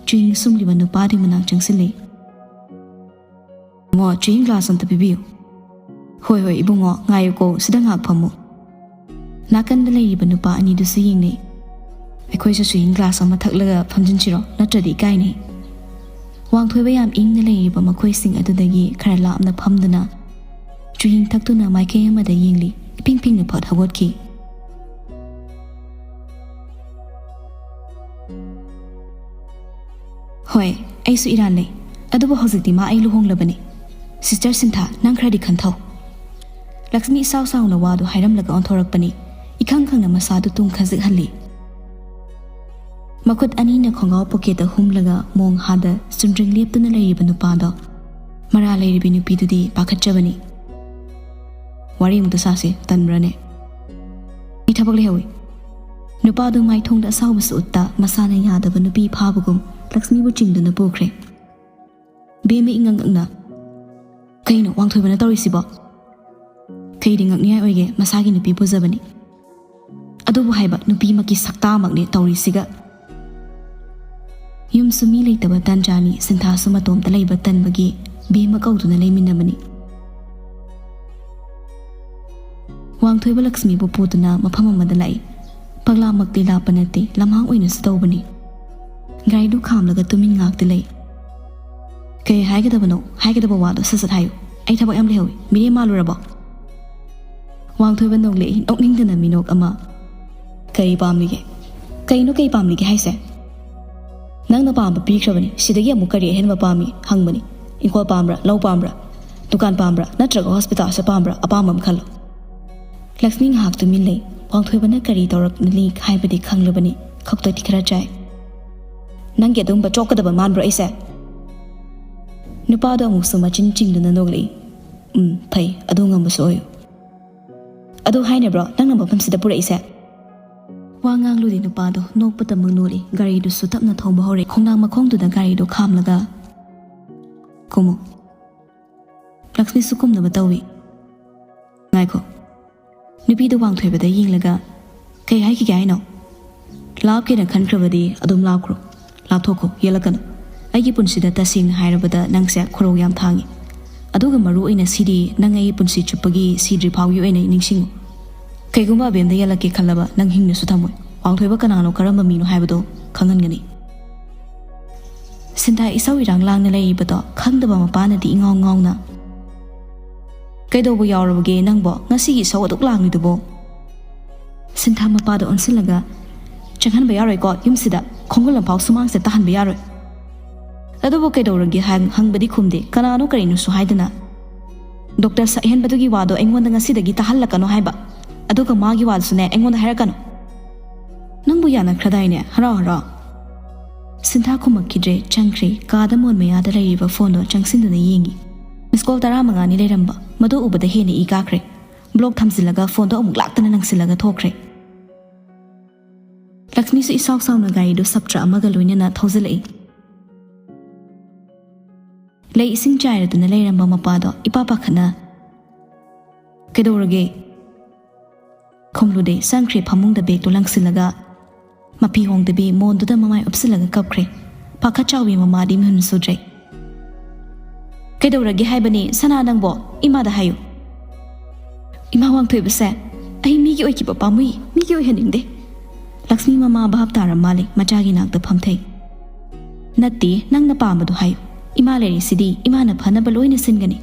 ꯆꯨꯍꯤꯡ ꯁꯨꯝꯂꯤꯕ ꯅꯨꯄꯥꯗꯨꯒꯤ ꯃꯅꯥꯛ ꯆꯪꯁꯤꯜꯂꯤ꯫ "ꯃꯣ, ꯆꯨꯍꯤꯡ ꯒ꯭ꯂꯥꯁ ꯑꯝꯇ ꯄꯤꯕꯤꯌꯨ꯫" "ꯍꯣꯏ, ꯍꯣꯏ, ꯏꯕꯨꯡꯉꯣ, ꯉꯥꯏꯌꯨꯀꯣ, ꯁꯤꯗ ꯉꯥꯏꯍꯥꯛ ꯐꯝꯃꯨ꯫" ꯅꯥꯀꯟꯗ ꯂꯩꯔꯤꯕ ꯅꯨꯄꯥ ꯑꯅꯤꯗꯨꯁꯨ ꯌꯦꯡꯅꯩ꯫ "ꯑꯩꯈꯣꯏꯁꯨ ꯆꯨꯍꯤꯡ ꯒ꯭ꯂꯥꯁ ꯑꯃ ꯊꯛꯂꯒ ꯐꯝꯖꯤꯟꯁꯤꯔꯣ? ꯅꯠꯇ꯭ꯔꯗꯤ ꯏꯀꯥꯏꯅꯤ꯫" ꯋꯥꯡꯊꯣꯏꯕ ꯌꯥꯝ ꯏꯪꯅ ꯂꯩꯔꯤꯕ ꯃꯈꯣꯏꯁꯤꯡ ꯑꯗꯨꯗꯒꯤ ꯈꯔ ꯂꯥꯞꯅ ꯐꯝꯗꯨꯅ ꯆꯨꯍꯤꯡ ꯊꯛꯇꯨꯅ ꯃꯥꯏꯀꯩ ꯑꯃꯗ ꯌꯦꯡꯂꯤ꯫ ꯏꯄꯤꯡ ꯄꯤꯡꯅ ꯐꯠ ꯍꯧꯒꯠꯈꯤ꯫ "ꯍꯣꯏ, ꯑꯩꯁꯨ ꯏꯔꯥꯟ ꯂꯩ꯫ ꯑꯗꯨꯕꯨ ꯍꯧꯖꯤꯛꯇꯤ ꯃꯥ ꯑꯩ ꯂꯨꯍꯣꯡꯂꯕꯅꯤ꯫ ꯁꯤꯁꯇꯔ ꯁꯤꯟꯊꯥ, ꯅꯪ ꯈꯔꯗꯤ ꯈꯟꯊꯧ꯫" ꯂꯛꯁꯃꯤ ꯏꯁꯥꯎ ꯁꯥꯎꯅ ꯋꯥꯗꯨ ꯍꯥꯏꯔꯝꯂꯒ ꯑꯣꯟꯊꯣꯔꯛꯄꯅꯤ꯫ ꯏꯈꯪ ꯈꯪꯅ ꯃꯁꯥꯗꯨ ꯇꯨꯡ ꯈꯖꯤꯛꯍꯜꯂꯤ꯫ ꯃꯈꯨꯠ ꯑꯅꯤꯅ ꯈꯣꯡꯒ꯭ꯔꯥꯎ ꯄꯣꯀꯦꯠꯇ ꯍꯨꯝꯂꯒ ꯃꯣꯡ ꯍꯥꯗ ꯆꯨꯝꯗ꯭ꯔꯤꯡ ꯂꯦꯞꯇꯨꯅ ꯂꯩꯔꯤꯕ ꯅꯨꯄꯥꯗꯣ, ꯃꯔꯥ ꯂꯩꯔꯤꯕꯤ ꯅꯨꯄꯤꯗꯨꯗꯤ ꯄꯥꯈꯠꯆꯕꯅꯤ꯫ "ꯋꯥꯔꯤ ꯑꯃꯨꯛꯇ ꯁꯥꯁꯤ, ꯇꯟꯕ꯭ꯔꯅꯦ?" "ꯑꯩ ꯊꯕꯛ ꯂꯩꯍꯧꯏ꯫" ꯅꯨꯄꯥꯗꯨ ꯃꯥꯏꯊꯣꯡꯗ ꯑꯁꯥꯎꯕꯁꯨ ꯎꯠꯇ ꯃꯁꯥꯅ ꯌꯥꯗꯕ ꯅꯨꯄꯤ ꯐꯥꯕꯒꯨꯝ ꯂꯛꯁꯃꯤꯕꯨ ꯆꯤꯡꯗꯨꯅ ꯄꯨꯈ꯭ꯔꯦ꯫ ꯕꯦꯝꯃ ꯏꯉꯛ ꯉꯛꯅ, "ꯀꯩꯅꯣ ꯋꯥꯡꯊꯣꯏꯕꯅ ꯇꯧꯔꯤꯁꯤꯕꯣ? ꯀꯩꯗꯤ ꯉꯛꯅꯤꯡꯉꯥꯏ ꯑꯣꯏꯒꯦ, ꯃꯁꯥꯒꯤ ꯅꯨꯄꯤ ꯄꯨꯖꯕꯅꯤ꯫ ꯑꯗꯨꯕꯨ ꯍꯥꯏꯕ ꯅꯨꯄꯤꯃꯛꯀꯤ ꯁꯛꯇꯥꯃꯛꯅꯦ ꯇꯧꯔꯤꯁꯤꯒ꯫" ꯌꯨꯝꯁꯨ ꯃꯤ ꯂꯩꯇꯕ ꯇꯟꯖꯥꯅꯤ, ꯁꯤꯟꯊꯥꯁꯨ ꯃꯇꯣꯝꯇ ꯂꯩꯕ ꯇꯟꯕꯒꯤ ꯕꯦꯝꯃ ꯀꯧꯗꯨꯅ ꯂꯩꯃꯤꯟꯅꯕꯅꯤ꯫ ꯋꯥꯡꯊꯣꯏꯕ ꯂꯛꯁꯃꯤꯕꯨ ꯄꯨꯗꯨꯅ ꯃꯐꯝ ꯑꯃꯗ ꯂꯥꯛꯏ꯫ ꯄꯛꯂꯥꯃꯛꯇꯤ ꯂꯥꯞꯄ ꯅꯠꯇꯦ, ꯂꯝꯍꯥꯡ ꯑꯣꯏꯅꯁꯨ ꯇꯧꯕꯅꯤ꯫ ꯒꯥꯔꯤꯗꯨ ꯈꯥꯝꯂꯒ ꯇꯨꯃꯤꯟ ꯉꯥꯛꯇ ꯂꯩ꯫ "ꯀꯩ ꯍꯥꯏꯒꯗꯕꯅꯣ? ꯍꯥꯏꯒꯗꯕ ꯋꯥꯗꯣ ꯁꯠ ꯁꯠ ꯍꯥꯏꯌꯨ꯫ ꯑꯩ ꯊꯕꯛ ꯌꯥꯝ ꯂꯩꯍꯧꯏ꯫ ꯃꯤꯔꯦꯝ ꯃꯥꯜꯂꯨꯔꯕꯣ?" ꯋꯥꯡꯊꯣꯏꯕ ꯅꯣꯛꯂꯛꯏ, ꯅꯣꯛꯅꯤꯡꯗꯅ ꯃꯤꯅꯣꯛ ꯑꯃ꯫ "ꯀꯔꯤ ꯄꯥꯝꯂꯤꯒꯦ? ꯀꯩꯅꯣ ꯀꯩ ꯄꯥꯝꯂꯤꯒꯦ ꯍꯥꯏꯁꯦ? ꯅꯪꯅ ꯄꯥꯝꯕ ꯄꯤꯈ꯭ꯔꯕꯅꯤ꯫ ꯁꯤꯗꯒꯤ ꯑꯃꯨꯛ ꯀꯔꯤ ꯑꯍꯦꯟꯕ ꯄꯥꯝꯃꯤ?" ꯍꯪꯕꯅꯤ꯫ "ꯏꯪꯈꯣꯜ ꯄꯥꯝꯕ꯭ꯔꯥ? ꯂꯧ ꯄꯥꯝꯕ꯭ꯔꯥ? ꯗꯨꯀꯥꯟ ꯄꯥꯝꯕ꯭ꯔꯥ? ꯅꯠꯇ꯭ꯔꯒ ꯍꯣꯁꯄꯤꯇꯥꯜꯁꯦ ꯄꯥꯝꯕ꯭ꯔꯥ? ꯑꯄꯥꯝꯕ ꯑꯃ ꯈꯜꯂꯣ꯫" ꯂꯛꯁꯃꯤ ꯉꯥꯏꯍꯥꯛ ꯇꯨꯃꯤꯟ ꯂꯩ꯫ ꯋꯥꯡꯊꯣꯏꯕꯅ ꯀꯔꯤ ꯇꯧꯔꯛꯂꯤ ꯍꯥꯏꯕꯗꯤ ꯈꯪꯂꯕꯅꯤ꯫ ꯈꯛꯇꯣꯏꯗꯤ ꯈꯔ ꯆꯥꯏ꯫ "ꯅꯪꯒꯤ ꯑꯗꯨꯒꯨꯝꯕ ꯆꯣꯞꯀꯗꯕ ꯃꯥꯟꯕ꯭ꯔꯣ ꯑꯩꯁꯦ?" ꯅꯨꯄꯥꯗꯣ ꯑꯃꯨꯛꯁꯨ ꯃꯆꯤꯟ ꯆꯤꯡꯗꯨꯅ ꯅꯣꯛꯂꯛꯏ꯫ "ꯎꯝ, ꯐꯩ, ꯑꯗꯨ ꯉꯝꯕꯁꯨ ꯑꯣꯏꯌꯨ꯫ ꯑꯗꯨ ꯍꯥꯏꯅꯕ꯭ꯔꯣ ꯅꯪꯅ ꯃꯐꯝꯁꯤꯗ ꯄꯨꯔꯛꯏꯁꯦ?" ꯋꯥ ꯉꯥꯡꯂꯨꯗꯤ ꯅꯨꯄꯥꯗꯣ ꯅꯣꯛꯄꯇ ꯃꯪ ꯅꯣꯛꯂꯤ꯫ ꯒꯥꯔꯤꯗꯨꯁꯨ ꯇꯞꯅ ꯊꯧꯕ ꯍꯧꯔꯦ꯫ ꯈꯣꯡꯅꯥꯡ ꯃꯈꯣꯡꯗꯨꯗ ꯒꯥꯔꯤꯗꯨ ꯈꯥꯝꯂꯒ, "ꯀꯨꯝꯃꯨ꯫" ꯂꯛꯁꯃꯤꯁꯨ ꯀꯨꯝꯅꯕ ꯇꯧꯏ꯫ "ꯉꯥꯏꯈꯣ꯫" ꯅꯨꯄꯤꯗꯨ ꯋꯥꯡꯊꯣꯏꯕꯗ ꯌꯦꯡꯂꯒ, "ꯀꯩ ꯍꯥꯏꯈꯤꯒꯦ ꯍꯥꯏꯅꯣ? ꯂꯥꯞꯀꯦꯅ ꯈꯟꯈ꯭ꯔꯕꯗꯤ ꯑꯗꯨꯝ ꯂꯥꯞꯈ꯭ꯔꯣ꯫ ꯂꯥꯞꯊꯣꯛꯈꯣ, ꯌꯦꯠꯂꯛꯀꯅꯨ꯫ ꯑꯩꯒꯤ ꯄꯨꯟꯁꯤꯗ ꯇꯁꯦꯡꯅ ꯍꯥꯏꯔꯕꯗ ꯅꯪꯁꯦ ꯈꯣꯔꯧ ꯌꯥꯝ ꯊꯥꯡꯉꯤ꯫ ꯑꯗꯨꯒ ꯃꯔꯨ ꯑꯣꯏꯅ ꯁꯤꯗꯤ ꯅꯪ ꯑꯩꯒꯤ ꯄꯨꯟꯁꯤ ꯆꯨꯞꯄꯒꯤ ꯁꯤꯗ꯭ꯔꯤ ꯐꯥꯎꯒꯤ ꯑꯣꯏꯅ ꯅꯤꯡꯁꯤꯡꯉꯨ꯫ ꯀꯩꯒꯨꯝꯕ ꯑꯕꯦꯝꯗ ꯌꯦꯠꯂꯛꯀꯦ ꯈꯜꯂꯕ ꯅꯪ ꯍꯤꯡꯅꯁꯨ ꯊꯝꯃꯣꯏ꯫ ꯋꯥꯡꯊꯣꯏꯕ ꯀꯅꯥꯅꯣ, ꯀꯔꯝꯕ ꯃꯤꯅꯣ ꯍꯥꯏꯕꯗꯣ ꯈꯪꯍꯟꯒꯅꯤ꯫" ꯁꯤꯟꯊꯥ ꯏꯁꯧ ꯏꯔꯥꯡ ꯂꯥꯡꯅ ꯂꯩꯔꯤꯕꯗꯣ ꯈꯪꯗꯕ ꯃꯄꯥꯅꯗꯤ ꯏꯉꯥꯎ ꯉꯥꯎꯅ, "ꯀꯩꯗꯧꯕ ꯌꯥꯎꯔꯕꯒꯦ ꯅꯪꯕꯣ? ꯉꯁꯤꯒꯤ ꯏꯁꯧ ꯑꯗꯨꯛ ꯂꯥꯡꯂꯤꯗꯨꯕꯣ?" ꯁꯤꯟꯊꯥ ꯃꯄꯥꯗ ꯑꯣꯟꯁꯤꯜꯂꯒ, "ꯆꯪꯍꯟꯕ ꯌꯥꯔꯣꯏꯀꯣ ꯌꯨꯝꯁꯤꯗ꯫ ꯈꯣꯡꯒꯨꯜ ꯑꯃꯐꯥꯎ ꯁꯨꯃꯥꯡꯁꯤꯗ ꯇꯥꯍꯟꯕ ꯌꯥꯔꯣꯏ꯫" "ꯑꯗꯨꯕꯨ ꯀꯩꯗꯧꯔꯒꯦ?" ꯍꯥꯏ-, ꯍꯪꯕꯗꯤ ꯈꯨꯝꯗꯦ꯫ "ꯀꯅꯥꯅꯣ ꯀꯔꯤꯅꯣꯁꯨ ꯍꯥꯏꯗꯅ꯫ ꯗꯣꯛꯇꯔ ꯁꯛꯍꯦꯟꯕꯗꯨꯒꯤ ꯋꯥꯗꯣ ꯑꯩꯉꯣꯟꯗ ꯉꯁꯤꯗꯒꯤ ꯇꯥꯍꯜꯂꯛꯀꯅꯣ ꯍꯥꯏꯕ꯫ ꯑꯗꯨꯒ ꯃꯥꯒꯤ ꯋꯥꯗꯨꯁꯨꯅꯦ ꯑꯩꯉꯣꯟꯗ ꯍꯥꯏꯔꯛꯀꯅꯨ꯫ ꯅꯪꯕꯨ ꯌꯥꯅꯈ꯭ꯔꯗꯥꯏꯅꯦ? ꯍꯔꯥꯎ ꯍꯔꯥꯎ꯫" ꯁꯤꯟꯊꯥ ꯈꯨꯝꯃꯛꯈꯤꯗ꯭ꯔꯦ꯫ ꯆꯪꯈ꯭ꯔꯦ꯫ ꯀꯥꯗ ꯃꯣꯟ ꯃꯌꯥꯗ ꯂꯩꯔꯤꯕ ꯐꯣꯟꯗꯣ ꯆꯪꯁꯤꯟꯗꯨꯅ ꯌꯦꯡꯉꯤ꯫ ꯃꯤꯁ ꯀꯣꯜ ꯇꯔꯥꯃꯉꯥꯅꯤ ꯂꯩꯔꯝꯕ꯫ ꯃꯗꯨ ꯎꯕꯗ ꯍꯦꯟꯅ ꯏ ꯀꯥꯈ꯭ꯔꯦ꯫ ꯕ꯭ꯂꯣꯛ ꯊꯝꯖꯤꯜꯂꯒ ꯐꯣꯟꯗꯣ ꯑꯃꯨꯛ ꯂꯥꯛꯇꯅ ꯂꯪꯁꯤꯜꯂꯒ ꯊꯣꯛꯈ꯭ꯔꯦ꯫ ꯂꯛꯁꯃꯤꯁꯨ ꯏꯁꯥꯎ ꯁꯥꯎꯅ ꯒꯥꯔꯤꯗꯨ ꯁꯞꯇ꯭ꯔ ꯑꯃꯒ ꯂꯣꯏꯅꯅ ꯊꯧꯖꯤꯜꯂꯛꯏ꯫ ꯂꯩ ꯏꯁꯤꯡ ꯆꯥꯏꯔꯗꯨꯅ ꯂꯩꯔꯝꯕ ꯃꯄꯥꯗꯣ ꯏꯄꯥ ꯄꯥꯈꯠꯅ, "ꯀꯩꯗꯧꯔꯒꯦ?" ꯈꯨꯝꯂꯨꯗꯦ꯫ ꯆꯪꯈ꯭ꯔꯦ ꯐꯃꯨꯡꯗ ꯕꯦꯒꯇꯨ ꯂꯪꯁꯤꯜꯂꯒ꯫ ꯃꯐꯤ ꯍꯣꯡꯗꯕꯤ ꯃꯣꯟꯗꯨꯗ ꯃꯃꯥꯏ ꯎꯞꯁꯤꯜꯂꯒ ꯀꯞꯈ꯭ꯔꯦ꯫ ꯄꯥꯈꯠ ꯆꯥꯎꯕꯤ ꯃꯃꯥꯗꯤ ꯃꯤꯍꯨꯟ ꯁꯨꯗ꯭ꯔꯦ꯫ "ꯀꯩꯗꯧꯔꯒꯦ ꯍꯥꯏꯕꯅꯤ ꯁꯅꯥ ꯅꯪꯕꯣ? ꯏꯃꯥꯗ ꯍꯥꯏꯌꯨ꯫" "ꯏꯃꯥ ꯋꯥꯡꯊꯣꯏꯕꯁꯦ, ꯑꯩ ꯃꯤꯒꯤ ꯑꯣꯏꯈꯤꯕ ꯄꯥꯝꯃꯨꯏ, ꯃꯤꯒꯤ ꯑꯣꯏꯍꯟꯅꯤꯡꯗꯦ꯫" ꯂꯛꯁꯃꯤ ꯃꯃꯥ ꯚꯥꯞ ꯇꯥꯔ ꯃꯥꯜꯂꯦ, ꯃꯆꯥꯒꯤ ꯅꯥꯛꯇ ꯐꯝꯊꯩ꯫ "ꯅꯠꯇꯦ, ꯅꯪꯅ ꯄꯥꯝꯕꯗꯣ ꯍꯥꯏꯌꯨ꯫ ꯏꯃꯥ ꯂꯩꯔꯤꯁꯤꯗꯤ, ꯏꯃꯥꯅ ꯐꯅꯕ ꯂꯣꯏꯅ ꯁꯤꯟꯒꯅꯤ꯫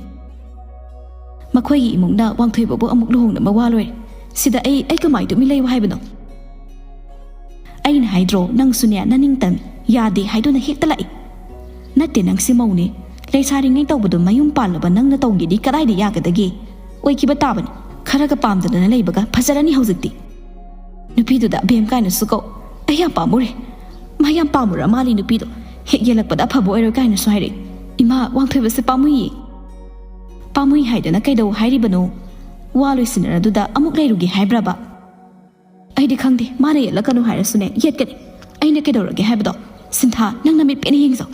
ꯃꯈꯣꯏꯒꯤ ꯏꯃꯨꯡꯅ ꯋꯥꯡꯊꯣꯏꯕꯕꯨ ꯑꯃꯨꯛ ꯂꯨꯍꯣꯡꯅꯕ ꯋꯥ ꯂꯣꯏꯔꯦ꯫ ꯁꯤꯗ ꯑꯩ, ꯑꯩ ꯀꯃꯥꯏ ꯇꯨꯃꯤꯟ ꯂꯩꯌꯨ ꯍꯥꯏꯕꯅꯣ? ꯑꯩꯅ ꯍꯥꯏꯗ꯭ꯔꯣ, ꯅꯪꯁꯨꯅꯦ, ꯅꯅꯤꯡꯇꯝꯃꯤ, ꯌꯥꯗꯦ ꯍꯥꯏꯗꯨꯅ ꯍꯦꯛꯇ ꯂꯥꯛꯏ꯫ ꯅꯠꯇꯦ, ꯅꯪꯁꯤ ꯃꯧꯅꯦ꯫ ꯂꯩꯁꯥꯔꯤꯉꯩ ꯇꯧꯕꯗꯣ ꯃꯌꯨꯝ ꯄꯥꯜꯂꯕ ꯅꯪꯅ ꯇꯧꯒꯦꯗꯤ ꯀꯗꯥꯏꯗ ꯌꯥꯒꯗꯒꯦ? ꯑꯣꯏꯈꯤꯕ ꯇꯥꯕꯅꯤ꯫ ꯈꯔꯒ ꯄꯥꯝꯗꯗꯅ ꯂꯩꯕꯒ ꯐꯖꯔꯅꯤ ꯍꯧꯖꯤꯛꯇꯤ꯫ ꯅꯨꯄꯤꯗꯨꯗ ꯑꯕꯦꯝ ꯀꯥꯏꯅꯁꯨ ꯀꯧ꯫ ꯑꯩ ꯌꯥꯝ ꯄꯥꯝꯃꯨꯔꯦ꯫ ꯃꯥ ꯌꯥꯝ ꯄꯥꯝꯃꯨꯔ ꯃꯥꯜꯂꯤ ꯅꯨꯄꯤꯗꯣ꯫ ꯍꯦꯛ ꯌꯦꯜꯂꯛꯄꯗ ꯑꯐꯕ ꯑꯣꯏꯔꯣꯏ ꯀꯥꯏꯅꯁꯨ ꯍꯥꯏꯔꯛꯏ꯫ ꯏꯃꯥ, ꯋꯥꯡꯊꯣꯏꯕꯁꯦ ꯄꯥꯝꯃꯨꯏꯌꯦ꯫ ꯄꯥꯝꯃꯨꯏ ꯍꯥꯏꯗꯅ ꯀꯩꯗꯧ ꯍꯥꯏꯔꯤꯕꯅꯣ? ꯋꯥ ꯂꯣꯏꯁꯤꯟꯅꯔꯗꯨꯗ ꯑꯃꯨꯛ ꯂꯩꯔꯨꯒꯦ ꯍꯥꯏꯕ꯭ꯔꯕ? ꯑꯩꯗꯤ ꯈꯪꯗꯦ, ꯃꯥꯅ ꯌꯦꯠꯂꯛꯀꯅꯨ ꯍꯥꯏꯔꯁꯨꯅꯦ, ꯌꯦꯠꯀꯅꯤ꯫ ꯑꯩꯅ ꯀꯩꯗꯧꯔꯒꯦ ꯍꯥꯏꯕꯗꯣ? ꯁꯤꯟꯊꯥ, ꯅꯪ ꯅꯃꯤꯠ ꯄꯦꯠꯅ ꯌꯦꯡꯖꯧ꯫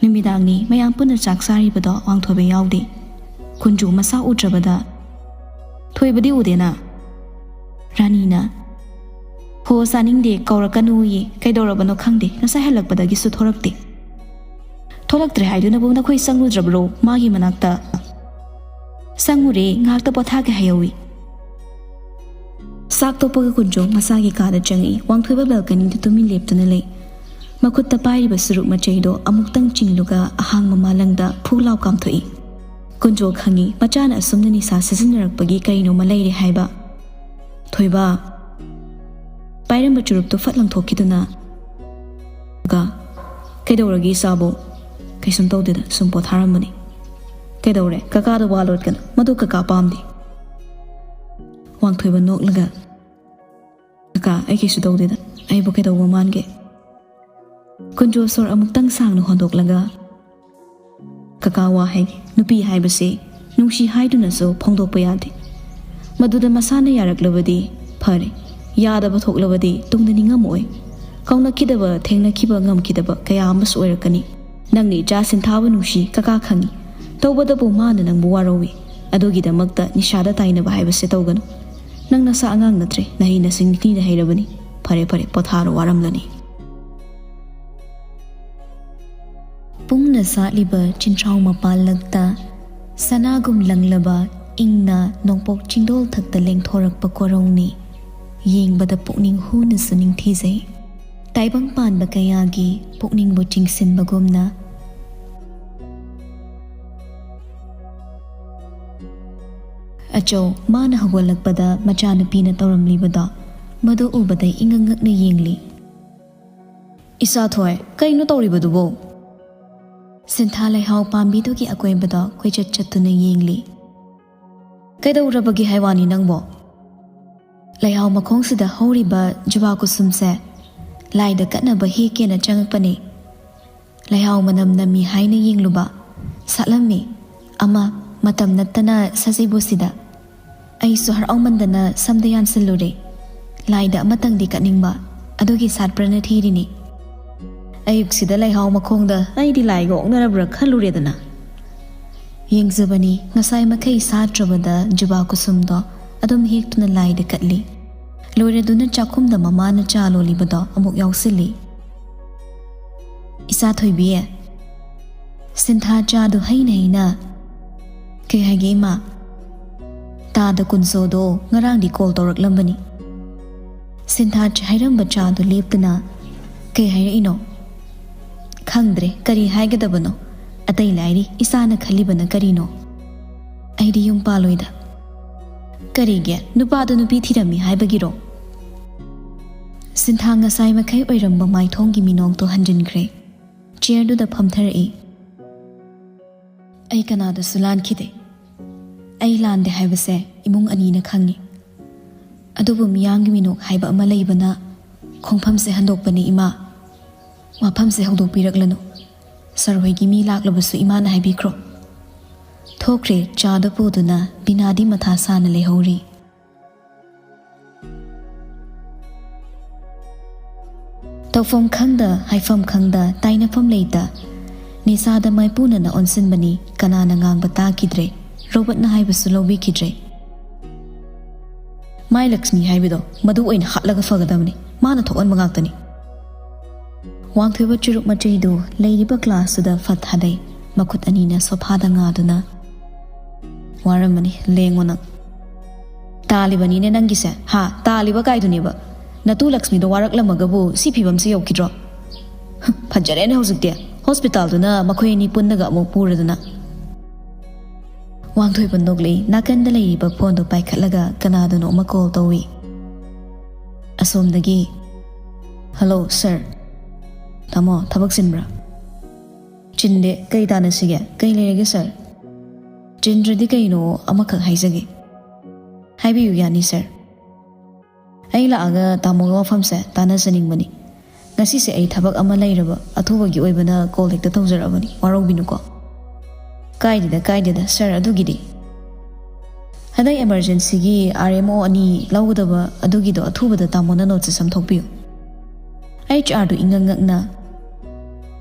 ꯅꯨꯃꯤꯗꯥꯡꯅꯤ, ꯃꯌꯥꯝ ꯄꯨꯟꯅ ꯆꯥꯛ ꯆꯥꯔꯤꯕꯗꯣ ꯋꯥꯡꯊꯣꯏꯕ ꯌꯥꯎꯗꯦ꯫ ꯀꯨꯟꯖꯨ ꯃꯁꯥ ꯎꯗ꯭ꯔꯕꯗ, "ꯊꯣꯏꯕꯗꯤ ꯎꯗꯦꯅ?" ꯔꯥꯅꯤꯅ, "ꯍꯣ, ꯆꯥꯅꯤꯡꯗꯦ, ꯀꯧꯔꯛꯀꯅꯨꯌꯦ, ꯀꯩꯗꯧꯔꯕꯅꯣ ꯈꯪꯗꯦ, ꯉꯁꯥꯏ ꯍꯜꯂꯛꯄꯗꯒꯤꯁꯨ ꯊꯣꯔꯛꯇꯦ꯫" "ꯊꯣꯛꯂꯛꯇ꯭ꯔꯦ ꯍꯥꯏꯗꯨꯅꯕꯨ ꯅꯈꯣꯏ ꯆꯪꯂꯨꯗ꯭ꯔꯕ꯭ꯔꯣ ꯃꯥꯒꯤ ꯃꯅꯥꯛꯇ?" "ꯆꯪꯉꯨꯔꯦ, ꯉꯥꯏꯍꯥꯛꯇ ꯄꯣꯊꯥꯒꯦ ꯍꯥꯏꯍꯧꯋꯤ꯫" ꯆꯥꯛ ꯇꯣꯛꯄꯒ ꯀꯨꯟꯖꯣ ꯃꯁꯥꯒꯤ ꯀꯥꯗ ꯆꯪꯉꯛꯏ꯫ ꯋꯥꯡꯊꯣꯏꯕ ꯕꯦꯜꯀꯅꯤꯗ ꯇꯨꯃꯤꯟ ꯂꯦꯞꯇꯨꯅ ꯂꯩ꯫ ꯃꯈꯨꯠꯇ ꯄꯥꯏꯔꯤꯕ ꯁꯨꯔꯨꯞ ꯃꯆꯩꯗꯣ ꯑꯃꯨꯛꯇꯪ ꯆꯤꯡꯂꯒ ꯑꯍꯥꯡꯕ ꯃꯥꯂꯪꯗ ꯐꯨ ꯂꯥꯎ ꯀꯥꯝꯊꯣꯛꯏ꯫ ꯀꯨꯟꯖꯣ ꯈꯪꯉꯤ, ꯃꯆꯥꯅ ꯑꯁꯨꯝꯅ ꯅꯤꯁꯥ ꯁꯤꯖꯤꯟꯅꯔꯛꯄꯒꯤ ꯀꯔꯤꯅꯣꯃ ꯂꯩꯔꯦ ꯍꯥꯏꯕ꯫ ꯊꯣꯏꯕ꯫ ꯄꯥꯏꯔꯝꯕ ꯆꯨꯔꯨꯞꯇꯨ ꯐꯠ ꯂꯪꯊꯣꯛꯈꯤꯗꯨꯅ, "ꯀꯀꯥ, ꯀꯩꯗꯧꯔꯒꯦ ꯏꯆꯥꯕꯨ?" "ꯀꯩꯁꯨꯝ ꯇꯧꯗꯦꯗ, ꯁꯨꯝ ꯄꯣꯊꯥꯔꯝꯕꯅꯤ꯫" "ꯀꯩꯗꯧꯔꯦ? ꯀꯀꯥꯗ ꯋꯥ ꯂꯣꯠꯀꯅꯨ, ꯃꯗꯨ ꯀꯀꯥ ꯄꯥꯝꯗꯦ꯫" ꯋꯥꯡꯊꯣꯏꯕ ꯅꯣꯛꯂꯒ, "ꯀꯀꯥ, ꯑꯩ ꯀꯩꯁꯨ ꯇꯧꯗꯦꯗ, ꯑꯩꯕꯨ ꯀꯩꯗꯧꯕ ꯃꯥꯟꯒꯦ?" ꯀꯨꯟꯖꯣ ꯁꯣꯔ ꯑꯃꯨꯛꯇꯪ ꯁꯥꯡꯅ ꯍꯣꯟꯗꯣꯛꯂꯒ, "ꯀꯀꯥ, ꯋꯥ ꯍꯥꯏꯒꯦ, ꯅꯨꯄꯤ ꯍꯥꯏꯕꯁꯦ ꯅꯨꯡꯁꯤ ꯍꯥꯏꯗꯨꯅꯁꯨ ꯐꯣꯡꯗꯣꯛꯄ ꯌꯥꯗꯦ꯫ ꯃꯗꯨꯗ ꯃꯁꯥꯅ ꯌꯥꯔꯛꯂꯕꯗꯤ ꯐꯔꯦ, ꯌꯥꯗꯕ ꯊꯣꯛꯂꯕꯗꯤ ꯇꯨꯡꯗ ꯅꯤꯡꯉꯝꯃꯣꯏ꯫ ꯀꯥꯎꯅꯈꯤꯗꯕ, ꯊꯦꯡꯅꯈꯤꯕ ꯉꯝꯈꯤꯗꯕ ꯀꯌꯥ ꯑꯃꯁꯨ ꯑꯣꯏꯔꯛꯀꯅꯤ꯫ ꯅꯪꯅ ꯏꯆꯥ ꯁꯤꯟꯊꯥꯕꯨ ꯅꯨꯡꯁꯤ, ꯀꯀꯥ ꯈꯪꯉꯤ꯫ ꯇꯧꯕꯇꯕꯨ ꯃꯥꯅ ꯅꯪꯕꯨ ꯋꯥꯔꯧꯏ꯫ ꯑꯗꯨꯒꯤꯗꯃꯛꯇ ꯅꯤꯁꯥꯗ ꯇꯥꯏꯅꯕ ꯍꯥꯏꯕꯁꯦ ꯇꯧꯒꯅꯨ꯫ ꯅꯪ ꯅꯁꯥ ꯑꯉꯥꯡ ꯅꯠꯇ꯭ꯔꯦ, ꯅꯍꯩ ꯅꯁꯤꯡ ꯅꯤꯡꯊꯤꯅ ꯍꯩꯔꯕꯅꯤ꯫ ꯐꯔꯦ, ꯐꯔꯦ, ꯄꯣꯊꯥꯔꯣ, ꯋꯥꯔꯝꯂꯅꯤ꯫" ꯄꯨꯡꯅ ꯁꯥꯠꯂꯤꯕ ꯆꯤꯟꯊ꯭ꯔꯥꯎ ꯃꯄꯥꯜꯂꯛꯇ ꯁꯅꯥꯒꯨꯝ ꯂꯪꯂꯕ ꯏꯪꯅ ꯅꯣꯡꯄꯣꯛ ꯆꯤꯡꯗꯣꯜ ꯊꯛꯇ ꯂꯦꯡꯊꯣꯔꯛꯄ ꯀꯣꯔꯧꯅꯤ꯫ ꯌꯦꯡꯕꯗ ꯄꯨꯛꯅꯤꯡ ꯍꯨꯅꯁꯨ ꯅꯤꯡꯊꯤꯖꯩ꯫ ꯇꯥꯏꯕꯪ ꯄꯥꯟꯕ ꯀꯌꯥꯒꯤ ꯄꯨꯛꯅꯤꯡꯕꯨ ꯆꯤꯡꯁꯤꯟꯕꯒꯨꯝꯅ꯫ ꯑꯆꯧ, ꯃꯥꯅ ꯍꯧꯒꯠꯂꯛꯄꯗ ꯃꯆꯥꯅꯨꯄꯤꯅ ꯇꯧꯔꯝꯂꯤꯕꯗꯣ, ꯃꯗꯨ ꯎꯕꯗ ꯏꯉꯛ ꯉꯛꯅ ꯌꯦꯡꯂꯤ꯫ "ꯏꯆꯥꯊꯣꯏ, ꯀꯩꯅꯣ ꯇꯧꯔꯤꯕꯗꯨꯕꯣ?" ꯁꯤꯟꯊꯥ ꯂꯩꯍꯥꯎ ꯄꯥꯝꯕꯤꯗꯨꯒꯤ ꯑꯀꯣꯏꯕꯗ ꯀꯣꯏꯆꯠ ꯆꯠꯇꯨꯅ ꯌꯦꯡꯂꯤ꯫ "ꯀꯩꯗꯧꯔꯕꯒꯦ ꯍꯥꯏ ꯋꯥꯅꯤ ꯅꯪꯕꯣ?" "ꯂꯩꯍꯥꯎ ꯃꯈꯣꯡꯁꯤꯗ ꯍꯧꯔꯤꯕ ꯖꯨꯕꯥ ꯀꯨꯁꯨꯝꯁꯦ ꯂꯥꯏꯗ ꯀꯠꯅꯕ ꯍꯦꯛꯀꯦꯅ ꯆꯪꯉꯛꯄꯅꯦ꯫ ꯂꯩꯍꯥꯎ ꯃꯅꯝ ꯅꯝꯃꯤ ꯍꯥꯏꯅ ꯌꯦꯡꯂꯨꯕ, ꯁꯥꯠꯂꯝꯃꯤ꯫ ꯑꯃ, ꯃꯇꯝ ꯅꯠꯇꯅ ꯁꯖꯤꯕꯨꯁꯤꯗ꯫ ꯑꯩꯁꯨ ꯍꯔꯥꯎꯃꯟꯗꯅ ꯁꯝꯗ ꯌꯥꯟꯁꯤꯜꯂꯨꯔꯦ꯫ ꯂꯥꯏꯗ ꯑꯃꯇꯪꯗꯤ ꯀꯠꯅꯤꯡꯕ, ꯑꯗꯨꯒꯤ ꯁꯥꯠꯄ꯭ꯔꯅ ꯊꯤꯔꯤꯅꯤ꯫ ꯑꯌꯨꯛꯁꯤꯗ ꯂꯩꯍꯥꯎ ꯃꯈꯣꯡꯗ ꯑꯩꯗꯤ ꯂꯥꯏꯒ ꯑꯣꯛꯅꯔꯕ꯭ꯔꯥ ꯈꯜꯂꯨꯔꯦꯗꯅ꯫ ꯌꯦꯡꯖꯕꯅꯤ, ꯉꯁꯥꯏ ꯃꯈꯩ ꯁꯥꯠꯇ꯭ꯔꯕꯗ ꯖꯨꯕꯥ ꯀꯨꯁꯨꯝꯗꯣ ꯑꯗꯨꯝ ꯍꯦꯛꯇꯨꯅ ꯂꯥꯏꯗ ꯀꯠꯂꯤ꯫ ꯂꯣꯏꯔꯗꯨꯅ ꯆꯥꯛꯈꯨꯝꯗ ꯃꯃꯥꯅ ꯆꯥ ꯂꯣꯜꯂꯤꯕꯗꯣ ꯑꯃꯨꯛ ꯌꯥꯎꯁꯤꯜꯂꯤ꯫ "ꯏꯆꯥ ꯊꯣꯏꯕꯤ, ꯁꯤꯟꯊꯥ ꯆꯥꯗꯨ ꯍꯩꯅ ꯍꯩꯅ," "ꯀꯩ ꯍꯥꯏꯒꯦ ꯏꯃꯥ?" "ꯇꯥꯗ ꯀꯨꯟꯁꯣꯗꯣ ꯉꯔꯥꯡꯗꯤ ꯀꯣꯜ ꯇꯧꯔꯛꯂꯝꯕꯅꯤ꯫ ꯁꯤꯟꯊꯥ ꯍꯩꯔꯝꯕ ꯆꯥꯗꯨ ꯂꯦꯞꯇꯅ ꯀꯩ ꯍꯥꯏꯔꯛꯏꯅꯣ?" "ꯈꯪꯗ꯭ꯔꯦ ꯀꯔꯤ ꯍꯥꯏꯒꯗꯕꯅꯣ꯫ ꯑꯇꯩ ꯂꯥꯏꯔꯤ, ꯏꯆꯥꯅ ꯈꯜꯂꯤꯕꯅ ꯀꯔꯤꯅꯣ? ꯑꯩꯗꯤ ꯌꯨꯝ ꯄꯥꯜꯂꯣꯏꯗ꯫" "ꯀꯔꯤꯒꯤ? ꯅꯨꯄꯥꯗꯨ ꯅꯨꯄꯤ ꯊꯤꯔꯝꯃꯤ ꯍꯥꯏꯕꯒꯤꯔꯣ?" ꯁꯤꯟꯊꯥ ꯉꯁꯥꯏ ꯃꯈꯩ ꯑꯣꯏꯔꯝꯕ ꯃꯥꯏꯊꯣꯡꯒꯤ ꯃꯤꯅꯣꯛꯇꯣ ꯍꯟꯖꯤꯟꯈ꯭ꯔꯦ꯫ ꯆꯤꯌꯔꯗꯨꯗ ꯐꯝꯊꯔꯛꯏ꯫ "ꯑꯩ ꯀꯅꯥꯗꯁꯨ ꯂꯥꯟꯈꯤꯗꯦ꯫ ꯑꯩ ꯂꯥꯟꯗꯦ ꯍꯥꯏꯕꯁꯦ ꯏꯃꯨꯡ ꯑꯅꯤꯅ ꯈꯪꯉꯤ꯫ ꯑꯗꯨꯕꯨ ꯃꯤꯌꯥꯝꯒꯤ ꯃꯤꯅꯣꯛ ꯍꯥꯏꯕ ꯑꯃ ꯂꯩꯕꯅ ꯈꯣꯡꯐꯝꯁꯦ ꯍꯟꯗꯣꯛꯄꯅꯤ ꯏꯃꯥ꯫ ꯃꯐꯝꯁꯦ ꯍꯧꯗꯣꯛꯄꯤꯔꯛꯂꯅꯨ꯫ ꯁꯥꯔ ꯍꯣꯏꯒꯤ ꯃꯤ ꯂꯥꯛꯂꯕꯁꯨ ꯏꯃꯥꯅ ꯍꯥꯏꯕꯤꯈ꯭ꯔꯣ꯫" ꯊꯣꯛꯈ꯭ꯔꯦ ꯆꯥꯗꯨ ꯄꯨꯗꯨꯅ ꯕꯤꯅꯥꯗꯤ ꯃꯊꯥ ꯁꯥꯅ ꯂꯩꯍꯧꯔꯤ꯫ ꯇꯧꯐꯝ ꯈꯪꯗ, ꯍꯥꯏꯐꯝ ꯈꯪꯗ, ꯇꯥꯏꯅꯐꯝ ꯂꯩꯇ, ꯅꯤꯁꯥꯗ ꯃꯥꯏꯄꯨꯅꯅ ꯑꯣꯟꯁꯤꯟꯕꯅꯤ꯫ ꯀꯅꯥꯅ ꯉꯥꯡꯕ ꯇꯥꯈꯤꯗ꯭ꯔꯦ꯫ ꯔꯣꯕꯔꯠꯅ ꯍꯥꯏꯕꯁꯨ ꯂꯧꯕꯤꯈꯤꯗ꯭ꯔꯦ꯫ "ꯃꯥꯏ ꯂꯛꯁꯃꯤ ꯍꯥꯏꯕꯗꯣ ꯃꯗꯨ ꯑꯣꯏꯅ ꯍꯥꯠꯂꯒ ꯐꯒꯗꯕꯅꯤ꯫ ꯃꯥꯅ ꯊꯣꯛꯍꯟꯕ ꯉꯥꯛꯇꯅꯤ꯫" ꯋꯥꯡꯊꯣꯏꯕ ꯆꯨꯔꯨꯞ ꯃꯆꯩꯗꯨ ꯂꯩꯔꯤꯕ ꯒ꯭ꯂꯥꯁꯇꯨꯗ ꯐꯠ ꯊꯥꯗꯩ꯫ ꯃꯈꯨꯠ ꯑꯅꯤꯅ ꯁꯣꯐꯥꯗ ꯉꯥꯗꯨꯅ, "ꯋꯥꯔꯝꯃꯅꯤ, ꯂꯦꯡꯉꯣ ꯅꯪ꯫" "ꯇꯥꯜꯂꯤꯕꯅꯤꯅꯦ ꯅꯪꯒꯤꯁꯦ, ꯍꯥ? ꯇꯥꯜꯂꯤꯕ ꯀꯥꯏꯗꯨꯅꯦꯕ꯫ ꯅꯇꯨ ꯂꯛꯁꯃꯤꯗꯣ ꯋꯥꯔꯛꯂꯝꯃꯒꯕꯨ ꯁꯤ ꯐꯤꯕꯝꯁꯤ ꯌꯧꯈꯤꯗ꯭ꯔꯣ? ꯍꯨꯝ, ꯐꯖꯔꯦꯅꯦ ꯍꯧꯖꯤꯛꯇꯤ꯫ ꯍꯣꯁꯄꯤꯇꯥꯜꯗꯨꯅ ꯃꯈꯣꯏ ꯑꯅꯤ ꯄꯨꯟꯅꯒ ꯑꯃꯨꯛ ꯄꯨꯔꯗꯅ꯫" ꯋꯥꯡꯊꯣꯏꯕ ꯅꯣꯛꯂꯛꯏ꯫ ꯅꯥꯀꯟꯗ ꯂꯩꯔꯤꯕ ꯐꯣꯟꯗꯣ ꯄꯥꯏꯈꯠꯂꯒ ꯀꯅꯥꯗꯅꯣ ꯑꯃ ꯀꯣꯜ ꯇꯧꯏ꯫ ꯑꯁꯣꯝꯗꯒꯤ, "ꯍꯜꯂꯣ, ꯁꯥꯔ꯫" "ꯇꯥꯃꯣ, ꯊꯕꯛ ꯆꯤꯟꯕ꯭ꯔꯥ?" "ꯆꯤꯟꯗꯦ꯫ ꯀꯩ ꯇꯥꯟꯅꯁꯤꯒꯦ? ꯀꯩ ꯂꯩꯔꯒꯦ, ꯁꯥꯔ?" "ꯆꯤꯟꯗ꯭ꯔꯗꯤ ꯀꯩꯅꯣ, ꯑꯃꯈꯛ ꯍꯥꯏꯖꯒꯦ꯫" ꯍꯥꯏꯕꯤꯌꯨ ꯌꯥꯅꯤ ꯁꯥꯔ꯫ ꯑꯩ ꯂꯥꯛꯑꯒ ꯇꯥꯃꯣꯒ ꯋꯥꯐꯝꯁꯦ ꯇꯥꯟꯅꯖꯅꯤꯡꯕꯅꯤ꯫ ꯉꯁꯤꯁꯦ ꯑꯩ ꯊꯕꯛ ꯑꯃ ꯂꯩꯔꯕ ꯑꯊꯨꯕꯒꯤ ꯑꯣꯏꯕꯅ ꯀꯣꯜ ꯍꯦꯛꯇ ꯇꯧꯖꯔꯛꯑꯕꯅꯤ, ꯋꯥꯔꯧꯕꯤꯅꯨꯀꯣ꯫ ꯀꯥꯏꯗꯦꯗ ꯀꯥꯏꯗꯦꯗ ꯁꯥꯔ, ꯑꯗꯨꯒꯤꯗꯤ꯫ ꯍꯟꯗꯛ ꯏꯃꯥꯔꯖꯦꯟꯁꯤꯒꯤ ꯑꯥꯔ ꯑꯦꯝ ꯑꯣ ꯑꯅꯤ ꯂꯧꯒꯗꯕ ꯑꯗꯨꯒꯤꯗꯣ ꯑꯊꯨꯕꯗ ꯇꯥꯃꯣꯅ ꯅꯣꯇꯤꯁ ꯑꯃ ꯊꯣꯛꯄꯤꯌꯨ꯫ ꯑꯩꯆ ꯑꯥꯔꯗꯨ ꯏꯉꯛ ꯉꯛꯅ,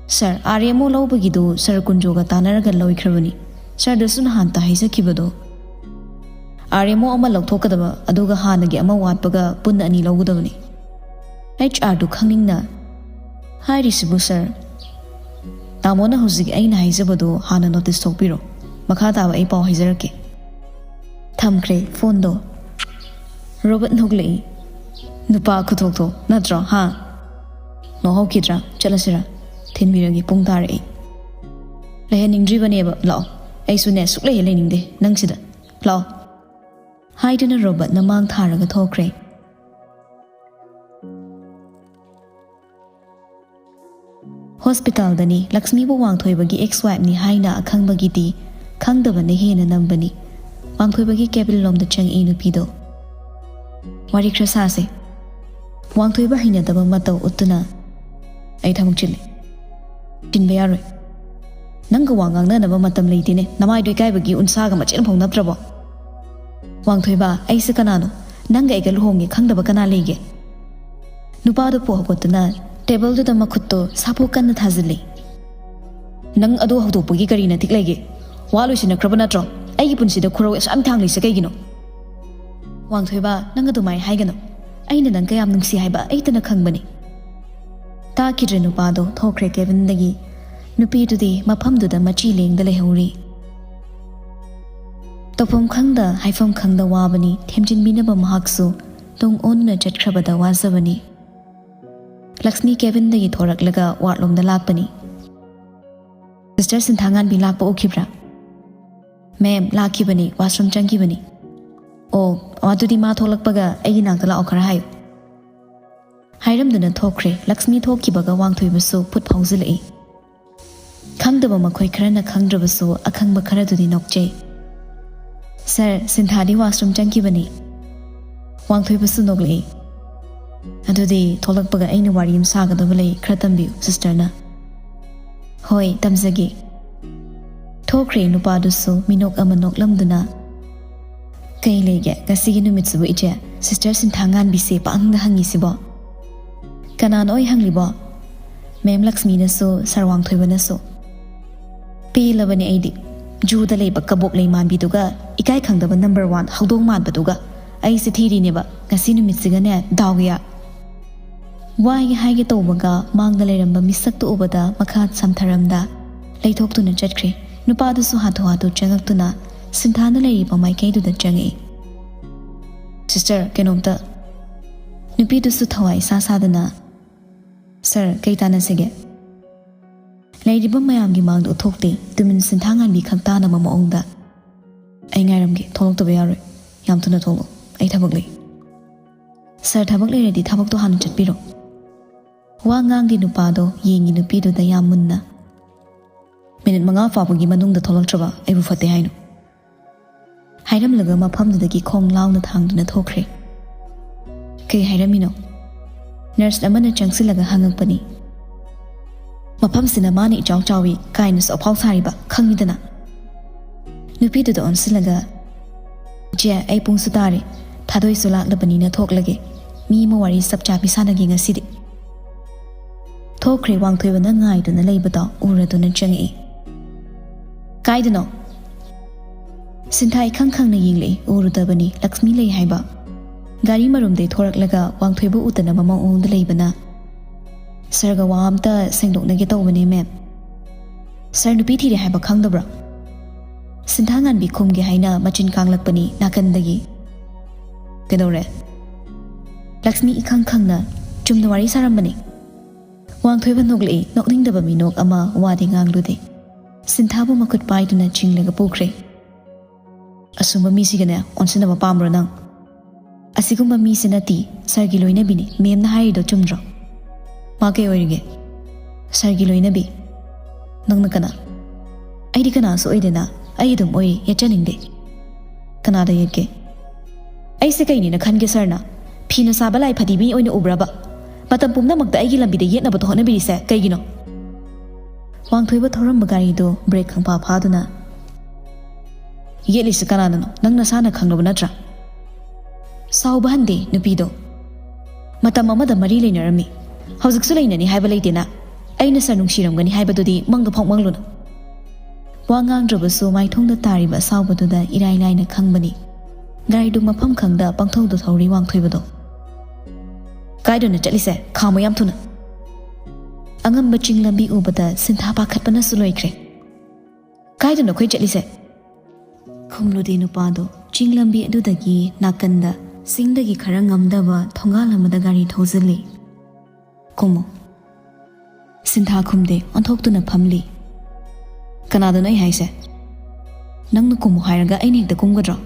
"ꯁꯥꯔ, ꯑꯥꯔ ꯑꯦꯝ ꯑꯣ ꯂꯧꯕꯒꯤꯗꯨ ꯁꯥꯔ ꯀꯨꯟꯖꯣꯒ ꯇꯥꯟꯅꯔꯒ ꯂꯣꯏꯈ꯭ꯔꯕꯅꯤ꯫ ꯁꯥꯔꯗꯁꯨ ꯅꯍꯥꯟꯇ ꯍꯥꯏꯖꯈꯤꯕꯗꯣ꯫ ꯑꯥꯔ ꯑꯦꯝ ꯑꯣ ꯑꯃ ꯂꯧꯊꯣꯛꯀꯗꯕ, ꯑꯗꯨꯒ ꯍꯥꯟꯅꯒꯤ ꯑꯃ ꯋꯥꯠꯄꯒ ꯄꯨꯟꯅ ꯑꯅꯤ ꯂꯧꯒꯗꯕꯅꯤ"꯫ ꯑꯩꯆ ꯑꯥꯔꯗꯨ ꯈꯪꯅꯤꯡꯅ, "ꯍꯥꯏꯔꯤꯁꯤꯕꯨ ꯁꯥꯔ, ꯇꯥꯃꯣꯅ ꯍꯧꯖꯤꯛ ꯑꯩꯅ ꯍꯥꯏꯖꯕꯗꯨ ꯍꯥꯟꯅ ꯅꯣꯇꯤꯁ ꯊꯣꯛꯄꯤꯔꯣ꯫ ꯃꯈꯥ ꯇꯥꯕ ꯑꯩ ꯄꯥꯎ ꯍꯥꯏꯖꯔꯛꯀꯦ"꯫ ꯊꯝꯈ꯭ꯔꯦ ꯐꯣꯟꯗꯣ꯫ ꯔꯣꯕꯔꯠ ꯅꯣꯛꯂꯛꯏ꯫ "ꯅꯨꯄꯥ ꯈꯨꯊꯣꯛꯇꯣ ꯅꯠꯇ꯭ꯔꯣ, ꯍꯥ? ꯅꯣꯛꯍꯧꯈꯤꯗ꯭ꯔꯥ? ꯆꯠꯂꯁꯤꯔꯥ? ꯊꯤꯟꯕꯤꯔꯒꯦ, ꯄꯨꯡ ꯇꯥꯔꯛꯑꯦ"꯫ "ꯂꯩꯍꯟꯅꯤꯡꯗ꯭ꯔꯤꯕꯅꯦꯕ, ꯂꯥꯛꯑꯣ꯫ ꯑꯩꯁꯨꯅꯦ ꯁꯨꯛꯂꯩ ꯍꯦꯛ ꯂꯩꯅꯤꯡꯗꯦ ꯅꯪꯁꯤꯗ꯫ ꯂꯥꯛꯑꯣ"꯫ ꯍꯥꯏꯗꯨꯅ ꯔꯣꯕꯔꯠꯅ ꯃꯥꯡ ꯊꯥꯔꯒ ꯊꯣꯛꯈ꯭ꯔꯦ꯫ ꯍꯣꯁꯄꯤꯇꯥꯜꯗꯅꯤ ꯂꯛꯁꯃꯤꯕꯨ ꯋꯥꯡꯊꯣꯏꯕꯒꯤ ꯑꯦꯛꯁ ꯋꯥꯏꯐꯅꯤ ꯍꯥꯏꯅ ꯑꯈꯪꯕꯒꯤꯗꯤ ꯈꯪꯗꯕꯅ ꯍꯦꯟꯅ ꯅꯝꯕꯅꯤ꯫ ꯋꯥꯡꯊꯣꯏꯕꯒꯤ ꯀꯦꯕꯤꯟ ꯂꯣꯝꯗ ꯆꯪꯉꯛꯏ ꯅꯨꯄꯤꯗꯣ꯫ "ꯋꯥꯔꯤ ꯈꯔ ꯁꯥꯁꯦ"꯫ ꯋꯥꯡꯊꯣꯏꯕ ꯍꯩꯅꯗꯕ ꯃꯇꯧ ꯎꯠꯇꯨꯅ, "ꯑꯩ ꯊꯕꯛ ꯆꯤꯜꯂꯤ"꯫ "ꯆꯤꯟꯕ ꯌꯥꯔꯣꯏ꯫ ꯅꯪꯒ ꯋꯥ ꯉꯥꯡꯅꯅꯕ ꯃꯇꯝ ꯂꯩꯇꯦꯅꯦ꯫ ꯅꯃꯥꯏꯗꯣ ꯏꯀꯥꯏꯕꯒꯤ ꯎꯟꯁꯥꯒ ꯃꯆꯦꯠ ꯑꯃꯐꯥꯎ ꯅꯞꯇ꯭ꯔꯕꯣ?" "ꯋꯥꯡꯊꯣꯏꯕ, ꯑꯩꯁꯦ ꯀꯅꯥꯅꯣ? ꯅꯪꯒ ꯑꯩꯒ ꯂꯨꯍꯣꯡꯉꯦ ꯈꯪꯗꯕ ꯀꯅꯥ ꯂꯩꯒꯦ?" ꯅꯨꯄꯥꯗꯨ ꯄꯨ ꯍꯧꯒꯠꯇꯨꯅ ꯇꯦꯕꯜꯗꯨꯗ ꯃꯈꯨꯠꯇꯣ ꯁꯥꯐꯨ ꯀꯟꯅ ꯊꯥꯖꯤꯜꯂꯤ꯫ "ꯅꯪ ꯑꯗꯨ ꯍꯧꯗꯣꯛꯄꯒꯤ ꯀꯔꯤ ꯅꯇꯤꯛ ꯂꯩꯒꯦ? ꯋꯥ ꯂꯣꯏꯁꯤꯟꯅꯈ꯭ꯔꯕ ꯅꯠꯇ꯭ꯔꯣ? ꯑꯩꯒꯤ ꯄꯨꯟꯁꯤꯗ ꯈꯨꯔꯧ ꯑꯁꯨꯛ ꯌꯥꯝ ꯊꯥꯡꯂꯤꯁꯦ ꯀꯩꯒꯤꯅꯣ?" "ꯋꯥꯡꯊꯣꯏꯕ, ꯅꯪ ꯑꯗꯨꯃꯥꯏ ꯍꯥꯏꯒꯅꯨ꯫ ꯑꯩꯅ ꯅꯪ ꯀꯌꯥꯝ ꯅꯨꯡꯁꯤ ꯍꯥꯏꯕ ꯑꯩꯇꯅ ꯈꯪꯕꯅꯤ"꯫ ꯇꯥꯈꯤꯗ꯭ꯔꯦ ꯅꯨꯄꯥꯗꯣ ꯊꯣꯛꯈ꯭ꯔꯦ ꯀꯦꯕꯤꯟꯗꯒꯤ꯫ ꯅꯨꯄꯤꯗꯨꯗꯤ ꯃꯐꯝꯗꯨꯗ ꯃꯆꯤ ꯂꯦꯡꯗ ꯂꯩꯍꯧꯔꯤ꯫ ꯇꯧꯐꯝ ꯈꯪꯗ ꯍꯥꯏꯐꯝ ꯈꯪꯗ ꯋꯥꯕꯅꯤ, ꯊꯦꯝꯖꯤꯟꯕꯤꯅꯕ ꯃꯍꯥꯛꯁꯨ ꯇꯨꯡ ꯑꯣꯟꯗꯨꯅ ꯆꯠꯈ꯭ꯔꯕꯗ ꯋꯥꯖꯕꯅꯤ꯫ ꯂꯛꯁꯃꯤ ꯀꯦꯕꯤꯟꯗꯒꯤ ꯊꯣꯔꯛꯂꯒ ꯋꯥꯔꯗꯂꯣꯝꯗ ꯂꯥꯛꯄꯅꯤ꯫ "ꯁꯤꯁꯇꯔ ꯁꯤꯟꯊꯥꯉꯥꯟꯕꯤ ꯂꯥꯛꯄ ꯎꯈꯤꯕ꯭ꯔꯥ?" "ꯃꯦꯝ, ꯂꯥꯛꯈꯤꯕꯅꯤ, ꯋꯥꯁꯔꯨꯝ ꯆꯪꯈꯤꯕꯅꯤ"꯫ "ꯑꯣ, ꯑꯗꯨꯗꯤ ꯃꯥ ꯊꯣꯛꯂꯛꯄꯒ ꯑꯩꯒꯤ ꯅꯥꯛꯇ ꯂꯥꯛꯑꯣ, ꯈꯔ ꯍꯥꯏꯌꯨ"꯫ ꯍꯥꯏꯔꯝꯗꯨꯅ ꯊꯣꯛꯈ꯭ꯔꯦ꯫ ꯂꯛꯁꯃꯤ ꯊꯣꯛꯈꯤꯕꯒ ꯋꯥꯡꯊꯣꯏꯕꯁꯨ ꯐꯨꯠ ꯐꯥꯎꯖꯤꯜꯂꯛꯏ꯫ ꯈꯪꯗꯕ ꯃꯈꯣꯏ ꯈꯔꯅ ꯈꯪꯗ꯭ꯔꯕꯁꯨ ꯑꯈꯪꯕ ꯈꯔꯗꯨꯗꯤ ꯅꯣꯛꯆꯩ꯫ "ꯁꯥꯔ, ꯁꯤꯟꯊꯥꯗꯤ ꯋꯥꯁꯔꯨꯝ ꯆꯪꯈꯤꯕꯅꯤ꯫" ꯋꯥꯡꯊꯣꯏꯕꯁꯨ ꯅꯣꯛꯂꯛꯏ꯫ "ꯑꯗꯨꯗꯤ ꯊꯣꯛꯂꯛꯄꯒ ꯑꯩꯅ ꯋꯥꯔꯤ ꯑꯃ ꯁꯥꯒꯗꯕ ꯂꯩ, ꯈꯔ ꯇꯝꯕꯤꯌꯨ ꯁꯤꯁꯇꯔꯅ꯫" "ꯍꯣꯏ, ꯇꯝꯖꯒꯦ꯫" ꯊꯣꯛꯈ꯭ꯔꯦ ꯅꯨꯄꯥꯗꯨꯁꯨ ꯃꯤꯅꯣꯛ ꯑꯃ ꯅꯣꯛꯂꯝꯗꯨꯅ꯫ "ꯀꯩ ꯂꯩꯒꯦ ꯉꯁꯤꯒꯤ ꯅꯨꯃꯤꯠꯁꯤꯕꯨ ꯏꯆꯦ? ꯁꯤꯁꯇꯔ ꯁꯤꯟꯊꯥ ꯉꯥꯟꯕꯤꯁꯦ ꯄꯥꯛꯍꯪꯗ ꯍꯪꯉꯤꯁꯤꯕꯣ?" "ꯀꯅꯥꯅꯣ ꯑꯣꯏ ꯍꯪꯂꯤꯕꯣ?" "ꯃꯦꯝ ꯂꯛꯁꯃꯤꯅꯁꯨ, ꯁꯥꯔ ꯋꯥꯡꯊꯣꯏꯕꯅꯁꯨ꯫" "ꯄꯦꯜꯂꯕꯅꯦ ꯑꯩꯗꯤ꯫ ꯖꯨꯗ ꯂꯩꯕ ꯀꯕꯣꯛ ꯂꯩ ꯃꯥꯟꯕꯤꯗꯨꯒ ꯏꯀꯥꯏ ꯈꯪꯗꯕ ꯅꯝꯕꯔ ꯋꯥꯟ ꯍꯧꯗꯣꯡ ꯃꯥꯟꯕꯗꯨꯒ ꯑꯩꯁꯦ ꯊꯤꯔꯤꯅꯦꯕ ꯉꯁꯤ ꯅꯨꯃꯤꯠꯁꯤꯒꯅꯦ, ꯗꯥꯎꯒꯤꯌꯥ꯫" ꯋꯥꯒꯤ ꯍꯥꯏꯒꯦ ꯇꯧꯕꯒ ꯃꯥꯡꯗ ꯂꯩꯔꯝꯕ ꯃꯤꯁꯛꯇꯨ ꯎꯕꯗ ꯃꯈꯥ ꯁꯝꯊꯔꯝꯗ ꯂꯩꯊꯣꯛꯇꯨꯅ ꯆꯠꯈ꯭ꯔꯦ꯫ ꯅꯨꯄꯥꯗꯨꯁꯨ ꯍꯥꯊꯨ ꯍꯥꯊꯨ ꯆꯪꯉꯛꯇꯨꯅ ꯁꯤꯟꯊꯥꯅ ꯂꯩꯔꯤꯕ ꯃꯥꯏꯀꯩꯗꯨꯗ ꯆꯪꯉꯛꯏ꯫ "ꯁꯤꯁꯇꯔ, ꯀꯩꯅꯣꯝꯇ꯫" ꯅꯨꯄꯤꯗꯨꯁꯨ ꯊꯋꯥꯏ ꯏꯁꯥ ꯁꯥꯗꯅ, "ꯁꯥꯔ, ꯀꯩ ꯇꯥꯟꯅꯁꯤꯒꯦ?" ꯂꯩꯔꯤꯕ ꯃꯌꯥꯝꯒꯤ ꯃꯥꯡꯗ ꯎꯠꯊꯣꯛꯇꯦ, ꯇꯨꯃꯤꯟ ꯁꯤꯟꯊꯥ ꯉꯥꯟꯕꯤ ꯈꯛ ꯇꯥꯅꯕ ꯃꯑꯣꯡꯗ꯫ "ꯑꯩ ꯉꯥꯏꯔꯝꯒꯦ, ꯊꯣꯛꯂꯛꯇꯕ ꯌꯥꯔꯣꯏ꯫ ꯌꯥꯝ ꯊꯨꯅ ꯊꯣꯛꯂꯛꯑꯣ, ꯑꯩ ꯊꯕꯛ ꯂꯩ꯫" "ꯁꯥꯔ, ꯊꯕꯛ ꯂꯩꯔꯗꯤ ꯊꯕꯛꯇꯣ ꯍꯥꯟꯅ ꯆꯠꯄꯤꯔꯣ꯫" ꯋꯥ ꯉꯥꯡꯗꯦ ꯅꯨꯄꯥꯗꯣ ꯌꯦꯡꯉꯤ ꯅꯨꯄꯤꯗꯨꯗ ꯌꯥꯝ ꯃꯨꯟꯅ꯫ "ꯃꯤꯅꯤꯠ ꯃꯉꯥ ꯐꯥꯎꯕꯒꯤ ꯃꯅꯨꯡꯗ ꯊꯣꯛꯂꯛꯇ꯭ꯔꯕ ꯑꯩꯕꯨ ꯐꯠꯇꯦ ꯍꯥꯏꯅꯣ?" ꯍꯥꯏꯔꯝꯂꯒ ꯃꯐꯝꯗꯨꯗꯒꯤ ꯈꯣꯡ ꯂꯥꯎꯅ ꯊꯥꯡꯗꯨꯅ ꯊꯣꯛꯈ꯭ꯔꯦ꯫ "ꯀꯩ ꯍꯥꯏꯔꯝꯃꯤꯅꯣ?" ꯅꯔꯁ ꯑꯃꯅ ꯆꯪꯁꯤꯜꯂꯒ ꯍꯪꯉꯛꯄꯅꯤ꯫ "ꯃꯐꯝꯁꯤꯅ ꯃꯥꯅ ꯏꯆꯥꯎ ꯆꯥꯎꯏ ꯀꯥꯏꯅꯁꯨ ꯑꯐꯥꯎ ꯁꯥꯔꯤꯕ ꯈꯪꯉꯤꯗꯅ?" ꯅꯨꯄꯤꯗꯨꯗ ꯑꯣꯟꯁꯤꯜꯂꯒ, "ꯏꯆꯦ, ꯑꯩ ꯄꯨꯡꯁꯨ ꯇꯥꯔꯦ, ꯊꯥꯗꯣꯏꯁꯨ ꯂꯥꯛꯂꯕꯅꯤꯅ ꯊꯣꯛꯂꯒꯦ꯫ ꯃꯤ ꯑꯃ ꯋꯥꯔꯤ ꯆꯞ ꯆꯥꯕꯤ ꯁꯥꯟꯅꯒꯦ ꯉꯁꯤꯗꯤ꯫" ꯊꯣꯛꯈ꯭ꯔꯦ ꯋꯥꯡꯊꯣꯏꯕꯅ ꯉꯥꯏꯗꯨꯅ ꯂꯩꯕꯗꯣ ꯎꯔꯗꯨꯅ ꯆꯪꯉꯛꯏ꯫ "ꯀꯥꯏꯗꯅꯣ?" ꯁꯤꯟꯊꯥ ꯏꯈꯪ ꯈꯪꯅ ꯌꯦꯡꯂꯛꯏ, ꯎꯔꯨꯗꯕꯅꯤ ꯂꯛꯁꯃꯤ ꯂꯩ ꯍꯥꯏꯕ꯫ ꯒꯥꯔꯤ ꯃꯔꯨꯝꯗꯩ ꯊꯣꯔꯛꯂꯒ ꯋꯥꯡꯊꯣꯏꯕ ꯎꯗꯅꯕ ꯃꯑꯣꯡꯗ ꯂꯩꯕꯅ, "ꯁꯥꯔꯒ ꯋꯥ ꯑꯝꯇ ꯁꯦꯡꯗꯣꯛꯅꯒꯦ ꯇꯧꯕꯅꯦ, ꯃꯦꯝ꯫" "ꯁꯥꯔ ꯅꯨꯄꯤ ꯊꯤꯔꯦ ꯍꯥꯏꯕ ꯈꯪꯗꯕ꯭ꯔꯣ?" ꯁꯤꯟꯊꯥ ꯉꯥꯟꯕꯤ ꯈꯨꯝꯒꯦ ꯍꯥꯏꯅ ꯃꯆꯤꯟ ꯀꯥꯡꯂꯛꯄꯅꯤ ꯅꯥꯀꯟꯗꯒꯤ꯫ "ꯀꯩꯗꯧꯔꯦ?" ꯂꯛꯁꯃꯤ ꯏꯈꯪ ꯈꯪꯅ, "ꯆꯨꯝꯅ ꯋꯥꯔꯤ ꯁꯥꯔꯝꯕꯅꯤ꯫" ꯋꯥꯡꯊꯣꯏꯕ ꯅꯣꯛꯂꯛꯏ, ꯅꯣꯛꯅꯤꯡꯗꯕ ꯃꯤꯅꯣꯛ ꯑꯃ ꯋꯥꯗꯤ ꯉꯥꯡꯂꯨꯗꯦ꯫ ꯁꯤꯟꯊꯥꯕꯨ ꯃꯈꯨꯠ ꯄꯥꯏꯗꯨꯅ ꯆꯤꯡꯂꯒ ꯄꯨꯈ꯭ꯔꯦ꯫ "ꯑꯁꯨꯝꯕ ꯃꯤꯁꯤꯒꯅꯦ ꯑꯣꯟꯁꯤꯟꯅꯕ ꯄꯥꯝꯕ꯭ꯔꯣ ꯅꯪ?" "ꯑꯁꯤꯒꯨꯝꯕ ꯃꯤꯁꯤ ꯅꯠꯇꯦ, ꯁꯥꯔꯒꯤ ꯂꯣꯏꯅꯕꯤꯅꯤ, ꯃꯦꯝꯅ ꯍꯥꯏꯔꯤꯗꯣ ꯆꯨꯝꯗ꯭ꯔꯣ?" "ꯃꯥ ꯀꯩ ꯑꯣꯏꯔꯤꯒꯦ?" "ꯁꯥꯔꯒꯤ ꯂꯣꯏꯅꯕꯤ꯫" "ꯅꯪꯅ ꯀꯅꯥ?" "ꯑꯩꯗꯤ ꯀꯅꯥꯁꯨ ꯑꯣꯏꯗꯦꯅ, ꯑꯩ ꯑꯗꯨꯝ ꯑꯣꯏꯔꯤ, ꯌꯦꯠꯆꯅꯤꯡꯗꯦ꯫" ꯀꯅꯥꯗ ꯌꯦꯠꯀꯦ? ꯑꯩꯁꯦ ꯀꯩꯅꯦꯅ ꯈꯟꯒꯦ ꯁꯥꯔꯅ? ꯐꯤꯅ ꯁꯥꯕ ꯂꯥꯏ ꯐꯗꯤ ꯃꯤ ꯑꯣꯏꯅ ꯎꯕ꯭ꯔꯕ? ꯃꯇꯝ ꯄꯨꯝꯅꯃꯛꯇ ꯑꯩꯒꯤ ꯂꯝꯕꯤꯗ ꯌꯦꯠꯅꯕꯗꯣ ꯍꯣꯠꯅꯕꯤꯔꯤꯁꯦ ꯀꯩꯒꯤꯅꯣ? ꯋꯥꯡꯊꯣꯏꯕ ꯊꯧꯔꯝꯕ ꯒꯥꯔꯤꯗꯨ ꯕ꯭ꯔꯦꯛ ꯈꯪꯐꯥ ꯐꯥꯗꯨꯅ, "ꯌꯦꯠꯂꯤꯁꯤ ꯀꯅꯥꯅꯅꯣ? ꯅꯪ ꯅꯁꯥꯅ ꯈꯪꯂꯕ ꯅꯠꯇ꯭ꯔꯥ?" ꯁꯥꯎꯕ ꯍꯟꯗꯦ ꯅꯨꯄꯤꯗꯣ꯫ "ꯃꯇꯝ ꯑꯃꯗ ꯃꯔꯤ ꯂꯩꯅꯔꯝꯃꯤ, ꯍꯧꯖꯤꯛꯁꯨ ꯂꯩꯅꯅꯤ ꯍꯥꯏꯕ ꯂꯩꯇꯦꯅ꯫ ꯑꯩꯅ ꯁꯥꯔ ꯅꯨꯡꯁꯤꯔꯝꯒꯅꯤ ꯍꯥꯏꯕꯗꯨꯗꯤ ꯃꯪꯗ ꯐꯥꯎ ꯃꯪꯂꯨꯅꯨ꯫" ꯋꯥ ꯉꯥꯡꯗ꯭ꯔꯕꯁꯨ ꯃꯥꯏꯊꯣꯡꯗ ꯇꯥꯔꯤꯕ ꯑꯁꯥꯎꯕꯗꯨꯗ ꯏꯔꯥꯏ ꯂꯥꯏꯅ ꯈꯪꯕꯅꯤ꯫ ꯒꯥꯔꯤꯗꯨ ꯃꯐꯝ ꯈꯪꯗ ꯄꯪꯊꯧꯗ ꯊꯧꯔꯤ ꯋꯥꯡꯊꯣꯏꯕꯗꯣ꯫ "ꯀꯥꯏꯗꯅꯣ ꯆꯠꯂꯤꯁꯦ? ꯈꯥꯝꯃꯨ ꯌꯥꯝ ꯊꯨꯅ!" ꯑꯉꯝꯕ ꯆꯤꯡ ꯂꯝꯕꯤ ꯎꯕꯗ ꯁꯤꯟꯊꯥ ꯄꯥꯈꯠꯄꯅꯁꯨ ꯂꯣꯏꯈ꯭ꯔꯦ꯫ "ꯀꯥꯏꯗꯅꯣ ꯑꯩꯈꯣꯏ ꯆꯠꯂꯤꯁꯦ?" ꯈꯨꯝꯂꯨꯗꯦ ꯅꯨꯄꯥꯗꯣ꯫ ꯆꯤꯡ ꯂꯝꯕꯤ ꯑꯗꯨꯗꯒꯤ ꯅꯥꯀꯟꯗ ꯆꯤꯡꯗꯒꯤ ꯈꯔ ꯉꯝꯗꯕ ꯊꯣꯡꯒꯥꯜ ꯑꯃꯗ ꯒꯥꯔꯤ ꯊꯧꯖꯤꯜꯂꯤ꯫ "ꯀꯨꯝꯃꯣ꯫" ꯁꯤꯟꯊꯥ ꯈꯨꯝꯗꯦ, ꯑꯣꯟꯊꯣꯛꯇꯨꯅ ꯐꯝꯂꯤ꯫ "ꯀꯅꯥꯗꯅꯣ ꯑꯩ ꯍꯥꯏꯁꯦ? ꯅꯪꯅ ꯀꯨꯝꯃꯣ ꯍꯥꯏꯔꯒ ꯑꯩꯅ ꯍꯦꯛꯇ ꯀꯨꯝꯒꯗ꯭ꯔꯣ?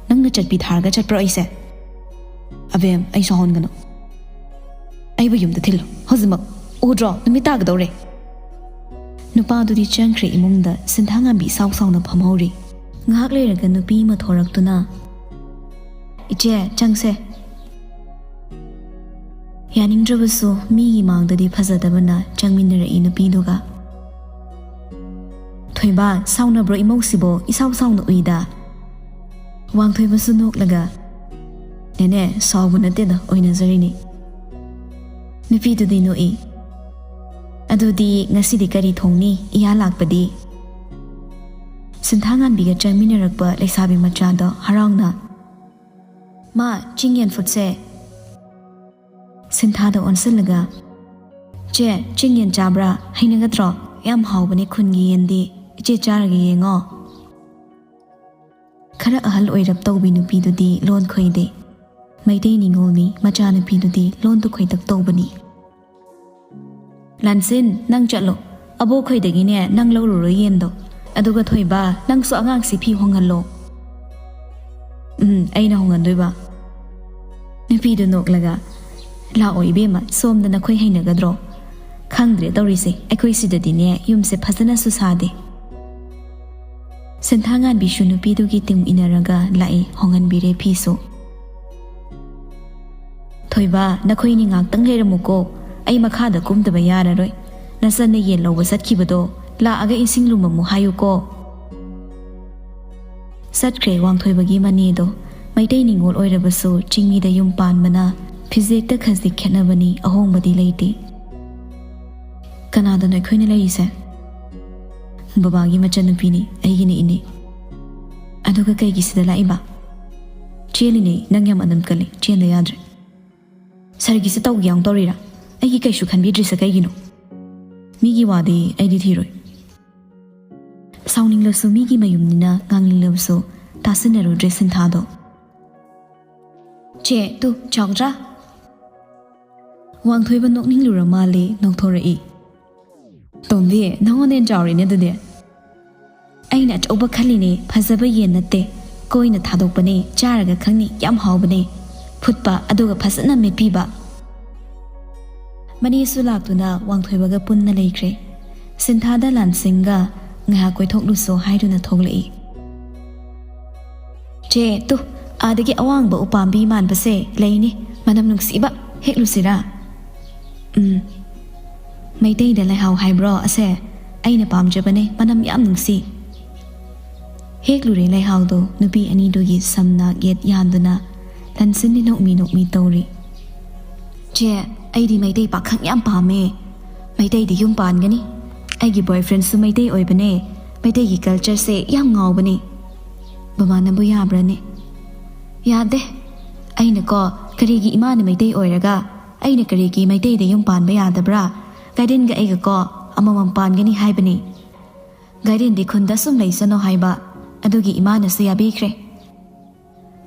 ꯅꯪꯅ ꯆꯠꯄꯤ ꯊꯥꯔꯒ ꯆꯠꯄ꯭ꯔꯣ ꯑꯩꯁꯦ? ꯑꯕꯦꯝ, ꯑꯩ ꯁꯥꯎꯍꯟꯒꯅꯨ꯫ ꯑꯩꯕꯨ ꯌꯨꯝꯗ ꯊꯤꯜꯂꯨ ꯍꯧꯖꯤꯛꯃꯛ꯫ ꯎꯗ꯭ꯔꯣ, ꯅꯨꯃꯤꯠ ꯇꯥꯒꯗꯧꯔꯦ꯫" ꯅꯨꯄꯥꯗꯨꯗꯤ ꯆꯪꯈ꯭ꯔꯦ ꯏꯃꯨꯡꯗ꯫ ꯁꯤꯟꯊꯥꯉꯥꯟꯕꯤ ꯏꯁꯥꯎ ꯁꯥꯎꯅ ꯐꯝꯍꯧꯔꯤ꯫ ꯉꯥꯏꯍꯥꯛ ꯂꯩꯔꯒ ꯅꯨꯄꯤ ꯑꯃ ꯊꯣꯔꯛꯇꯨꯅ, "ꯏꯆꯦ, ꯆꯪꯁꯦ꯫" ꯌꯥꯅꯤꯡꯗ꯭ꯔꯕꯁꯨ ꯃꯤꯒꯤ ꯃꯥꯡꯗꯗꯤ ꯐꯖꯗꯕꯅ ꯆꯪꯃꯤꯟꯅꯔꯛꯏ ꯅꯨꯄꯤꯗꯨꯒ꯫ "ꯊꯣꯏꯕ, ꯁꯥꯎꯅꯕ꯭ꯔꯣ ꯏꯃꯧꯁꯤꯕꯣ? ꯏꯁꯥꯎ ꯁꯥꯎꯅ ꯎꯏꯗ꯫" ꯋꯥꯡꯊꯣꯏꯕꯁꯨ ꯅꯣꯛꯂꯒ, "ꯅꯦꯅꯦ, ꯁꯥꯎꯕ ꯅꯠꯇꯦꯗ, ꯑꯣꯏꯅꯖꯔꯤꯅꯤ꯫" ꯅꯨꯄꯤꯗꯨꯗꯤ ꯅꯣꯛꯏ꯫ "ꯑꯗꯨꯗꯤ ꯉꯁꯤꯗꯤ ꯀꯔꯤ ꯊꯣꯡꯅꯤ? ꯏꯌꯥ ꯂꯥꯛꯄꯗꯤ?" ꯁꯤꯟꯊꯥꯉꯥꯟꯕꯤꯒ ꯆꯪꯃꯤꯟꯅꯔꯛꯄ ꯂꯩꯁꯥꯕꯤ ꯃꯆꯥꯗꯣ ꯍꯔꯥꯎꯅ, "ꯃꯥ, ꯆꯤꯡ ꯌꯦꯟ ꯐꯨꯠꯁꯦ꯫" ꯁꯤꯟꯊꯥꯗ ꯑꯣꯟꯁꯤꯜꯂꯒ, "ꯆꯦ, ꯆꯤꯡ ꯌꯦꯟ ꯆꯥꯕ꯭ꯔꯥ? ꯍꯩꯅꯒꯗ꯭ꯔꯣ? ꯌꯥꯝ ꯍꯥꯎꯕꯅꯦ ꯈꯨꯟꯒꯤ ꯌꯦꯟꯗꯤ꯫ ꯏꯆꯦ ꯆꯥꯔꯒ ꯌꯦꯡꯉꯣ꯫" ꯈꯔ ꯑꯍꯜ ꯑꯣꯏꯔꯞ ꯇꯧꯕꯤ ꯅꯨꯄꯤꯗꯨꯗꯤ ꯂꯣꯟ ꯈꯣꯏꯗꯦ꯫ ꯃꯩꯇꯩ ꯅꯤꯉꯣꯜꯅꯤ, ꯃꯆꯥꯅꯨꯄꯤꯗꯨꯗꯤ ꯂꯣꯟꯗꯨ ꯈꯣꯏꯇꯛ ꯇꯧꯕꯅꯤ꯫ "ꯂꯥꯟꯁꯤꯟ, ꯅꯪ ꯆꯠꯂꯣ꯫ ꯑꯕꯣꯛꯈꯣꯏꯗꯒꯤꯅꯦ ꯅꯪ ꯂꯧꯔꯨꯔꯣ ꯌꯦꯟꯗꯣ꯫ ꯑꯗꯨꯒ ꯊꯣꯏꯕ, ꯅꯪꯁꯨ ꯑꯉꯥꯡꯁꯤ ꯐꯤ ꯍꯣꯡꯍꯜꯂꯣ꯫" "ꯎꯝ, ꯑꯩꯅ ꯍꯣꯡꯍꯟꯗꯣꯏꯕ꯫" ꯅꯨꯄꯤꯗꯨ ꯅꯣꯛꯂꯒ, "ꯂꯥꯛꯑꯣ ꯏꯕꯦꯝꯃ, ꯁꯣꯝꯗ ꯅꯈꯣꯏ ꯍꯩꯅꯒꯗ꯭ꯔꯣ? ꯈꯪꯗ꯭ꯔꯦ ꯇꯧꯔꯤꯁꯦ, ꯑꯩꯈꯣꯏ ꯁꯤꯗꯗꯤꯅꯦ ꯌꯨꯝꯁꯦ ꯐꯖꯅꯁꯨ ꯁꯥꯗꯦ꯫" ꯁꯤꯟꯊꯥ ꯉꯥꯟꯕꯤꯁꯨ ꯅꯨꯄꯤꯗꯨꯒꯤ ꯇꯨꯡ ꯏꯟꯅꯔꯒ ꯂꯥꯛꯏ, ꯍꯣꯡꯍꯟꯕꯤꯔꯦ ꯐꯤꯁꯨ꯫ "ꯊꯣꯏꯕ, ꯅꯈꯣꯏꯅꯤ ꯉꯥꯛꯇꯪ ꯂꯩꯔꯝꯃꯨꯀꯣ, ꯑꯩ ꯃꯈꯥꯗ ꯀꯨꯝꯗꯕ ꯌꯥꯔꯔꯣꯏ꯫ ꯅꯆꯟꯅ ꯌꯦꯟ ꯂꯧꯕ ꯆꯠꯈꯤꯕꯗꯣ ꯂꯥꯛꯑꯒ ꯏꯁꯤꯡ ꯂꯨꯝꯃꯝꯃꯨ ꯍꯥꯏꯌꯨꯀꯣ꯫" ꯆꯠꯈ꯭ꯔꯦ ꯋꯥꯡꯊꯣꯏꯕꯒꯤ ꯃꯅꯦꯗꯣ꯫ ꯃꯩꯇꯩ ꯅꯤꯉꯣꯜ ꯑꯣꯏꯔꯕꯁꯨ ꯆꯤꯡꯃꯤꯗ ꯌꯨꯝ ꯄꯥꯟꯕꯅ ꯐꯤꯖꯦꯛꯇ ꯈꯖꯤꯛ ꯈꯦꯠꯅꯕꯅꯤ, ꯑꯍꯣꯡꯕꯗꯤ ꯂꯩꯇꯦ꯫ "ꯀꯅꯥꯗꯅꯣ ꯑꯩꯈꯣꯏꯅ ꯂꯩꯔꯤꯁꯦ?" "ꯕꯕꯥꯒꯤ ꯃꯆꯟꯅꯨꯄꯤꯅꯤ, ꯑꯩꯒꯤꯅꯤ ꯏꯅꯦ꯫" "ꯑꯗꯨꯒ ꯀꯩꯒꯤ ꯁꯤꯗ ꯂꯥꯛꯏꯕ?" "ꯆꯦꯜꯂꯤꯅꯦ, ꯅꯪ ꯌꯥꯝ ꯑꯅꯝ ꯀꯜꯂꯤ, ꯆꯦꯟꯗ ꯌꯥꯗ꯭ꯔꯦ꯫" "ꯁꯔꯒꯤꯁꯦ ꯇꯧꯒꯦ ꯌꯥꯎꯅ ꯇꯧꯔꯤꯔꯥ? ꯑꯩꯒꯤ ꯀꯩꯁꯨ ꯈꯟꯕꯤꯗ꯭ꯔꯤꯁꯦ ꯀꯩꯒꯤꯅꯣ?" "ꯃꯤꯒꯤ ꯋꯥꯗꯤ ꯑꯩꯗꯤ ꯊꯤꯔꯣꯏ꯫" ꯁꯥꯎꯅꯤꯡꯂꯁꯨ ꯃꯤꯒꯤ ꯃꯌꯨꯝꯅꯤꯅ ꯉꯥꯡꯅꯤꯡꯂꯕꯁꯨ ꯇꯥꯁꯤꯟꯅꯔꯨꯗ꯭ꯔꯦ ꯁꯤꯟꯊꯥꯗꯣ꯫ "ꯆꯦ, ꯇꯨ, ꯆꯥꯎꯗ꯭ꯔꯥ?" ꯋꯥꯡꯊꯣꯏꯕ ꯅꯣꯛꯅꯤꯡꯂꯨꯔ ꯃꯥꯜꯂꯦ, ꯅꯣꯛꯊꯣꯔꯛꯏ꯫ "ꯇꯣꯝꯕꯤ, ꯅꯉꯣꯟꯗ ꯍꯦꯟꯅ ꯆꯥꯎꯔꯦꯅꯦ ꯑꯗꯨꯗꯤ꯫" "ꯑꯩꯅ ꯑꯆꯧꯕ ꯈꯜꯂꯤꯅꯦ, ꯐꯖꯕ ꯌꯦꯟ ꯅꯠꯇꯦ, ꯀꯣꯏꯅ ꯊꯥꯗꯣꯛꯄꯅꯦ, ꯆꯥꯔꯒ ꯈꯪꯅꯤ, ꯌꯥꯝ ꯍꯥꯎꯕꯅꯦ꯫ ꯐꯨꯠꯄ, ꯑꯗꯨꯒ ꯐꯖꯅ ꯃꯦꯠꯄꯤꯕ꯫" ꯃꯅꯦꯁꯨ ꯂꯥꯛꯇꯨꯅ ꯋꯥꯡꯊꯣꯏꯕꯒ ꯄꯨꯟꯅ ꯂꯩꯈ꯭ꯔꯦ꯫ ꯁꯤꯟꯊꯥꯗ ꯂꯥꯟꯁꯤꯡꯒ ꯉꯥꯏꯍꯥꯛ ꯀꯣꯏꯊꯣꯛꯂꯨꯁꯣ ꯍꯥꯏꯗꯨꯅ ꯊꯣꯛꯂꯛꯏ꯫ "ꯆꯦ, ꯇꯨ, ꯑꯥꯗꯒꯤ ꯑꯋꯥꯡꯕ ꯎꯄꯥꯝꯕꯤ ꯃꯥꯟꯕꯁꯦ ꯂꯩꯅꯦ, ꯃꯅꯝ ꯅꯨꯡꯁꯤꯕ, ꯍꯦꯛꯂꯨꯁꯤꯔꯥ?" "ꯎꯝ, ꯃꯩꯇꯩꯗ ꯂꯩꯍꯥꯎ ꯍꯥꯏꯕ꯭ꯔꯣ ꯑꯁꯦ? ꯑꯩꯅ ꯄꯥꯝꯖꯕꯅꯦ, ꯃꯅꯝ ꯌꯥꯝ ꯅꯨꯡꯁꯤ꯫" ꯍꯦꯛꯂꯨꯔꯦ ꯂꯩꯍꯥꯎꯗꯣ, ꯅꯨꯄꯤ ꯑꯅꯤꯗꯨꯒꯤ ꯁꯝꯅ ꯌꯦꯠ ꯌꯥꯟꯗꯨꯅ ꯂꯟꯁꯤꯟꯗꯤ ꯅꯣꯛꯃꯤ ꯅꯣꯛꯃꯤ ꯇꯧꯔꯤ꯫ "ꯆꯦ, ꯑꯩꯗꯤ ꯃꯩꯇꯩ ꯄꯥꯈꯪ ꯌꯥꯝ ꯄꯥꯝꯃꯦ꯫ ꯃꯩꯇꯩꯗ ꯌꯨꯝ ꯄꯥꯟꯒꯅꯤ꯫ ꯑꯩꯒꯤ ꯕꯣꯏꯐ꯭ꯔꯦꯟꯁꯨ ꯃꯩꯇꯩ ꯑꯣꯏꯕꯅꯦ꯫ ꯃꯩꯇꯩꯒꯤ ꯀꯜꯆꯔꯁꯦ ꯌꯥꯝ ꯉꯥꯎꯕꯅꯦ꯫" "ꯕꯕꯥꯅꯕꯨ ꯌꯥꯕ꯭ꯔꯅꯦ?" "ꯌꯥꯗꯦ꯫ ꯑꯩꯅꯀꯣ, ꯀꯔꯤꯒꯤ ꯏꯃꯥꯅ ꯃꯩꯇꯩ ꯑꯣꯏꯔꯒ ꯑꯩꯅ ꯀꯔꯤꯒꯤ ꯃꯩꯇꯩꯗ ꯌꯨꯝ ꯄꯥꯟꯕ ꯌꯥꯗꯕ꯭ꯔꯥ? ꯒꯥꯏꯗꯦꯟꯒ ꯑꯩꯒꯀꯣ ꯑꯃꯃꯝ ꯄꯥꯟꯒꯅꯤ ꯍꯥꯏꯕꯅꯤ꯫ ꯒꯥꯏꯗꯦꯟꯗꯤ ꯈꯨꯟꯗ ꯁꯨꯝ ꯂꯩꯁꯅꯣ ꯍꯥꯏꯕ, ꯑꯗꯨꯒꯤ ꯏꯃꯥꯅꯁꯨ ꯌꯥꯕꯤꯈ꯭ꯔꯦ꯫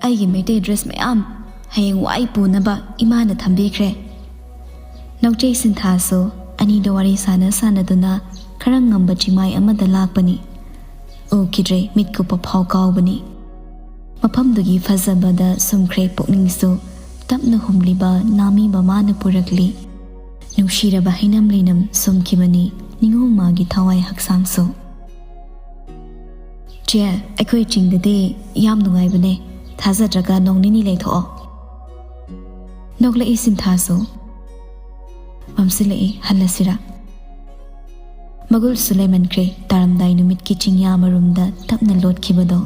ꯑꯩꯒꯤ ꯃꯩꯇꯩ ꯗ꯭ꯔꯦꯁ ꯃꯌꯥꯝ ꯍꯌꯦꯡ ꯋꯥꯏ ꯄꯨꯅꯕ ꯏꯃꯥꯅ ꯊꯝꯕꯤꯈ꯭ꯔꯦ꯫" ꯅꯣꯛꯆꯩ ꯁꯤꯟꯊꯥꯁꯨ ꯑꯅꯤꯗꯣ ꯋꯥꯔꯤ ꯁꯥꯟꯅ ꯁꯥꯟꯅꯗꯨꯅ ꯈꯔ ꯉꯝꯕ ꯆꯤꯡꯃꯥꯏ ꯑꯃꯗ ꯂꯥꯛꯄꯅꯤ꯫ ꯎꯈꯤꯗ꯭ꯔꯦ, ꯃꯤꯠ ꯀꯨꯞꯄ ꯐꯥꯎ ꯀꯥꯎꯕꯅꯤ꯫ ꯃꯐꯝꯗꯨꯒꯤ ꯐꯖꯕꯗ ꯁꯨꯝꯈ꯭ꯔꯦ ꯄꯨꯛꯅꯤꯡꯁꯨ꯫ ꯇꯞꯅ ꯍꯨꯝꯂꯤꯕ ꯅꯥꯃꯤ ꯃꯃꯥꯅ ꯄꯨꯔꯛꯂꯤ꯫ ꯅꯨꯡꯁꯤꯔꯕ ꯍꯩꯅꯝ ꯂꯩꯅꯝ ꯁꯨꯝꯈꯤꯕꯅꯤ ꯅꯤꯉꯣꯝ ꯃꯥꯒꯤ ꯊꯋꯥꯏ ꯍꯛꯆꯥꯡꯁꯨ꯫ ꯆꯦ, ꯑꯩꯈꯣꯏ ꯆꯤꯡꯗꯗꯤ ꯌꯥꯝ ꯅꯨꯡꯉꯥꯏꯕꯅꯦ꯫ ꯊꯥꯖꯗ꯭ꯔꯒ ꯅꯣꯡ ꯅꯤꯅꯤ ꯂꯩꯊꯣꯛꯑꯣ꯫ ꯅꯣꯛꯂꯛꯏ ꯁꯤꯟꯊꯥꯁꯨ꯫ ꯃꯝꯁꯤꯜꯂꯛꯏ, ꯍꯜꯂꯁꯤꯔꯥ? ꯃꯒꯨꯜꯁꯨ ꯂꯩꯃꯟꯈ꯭ꯔꯦ ꯇꯥꯔꯝꯗꯥꯏ ꯅꯨꯃꯤꯠꯀꯤ ꯆꯤꯡꯌꯥ ꯃꯔꯨꯝꯗ ꯇꯞꯅ ꯂꯣꯠꯈꯤꯕꯗꯣ꯫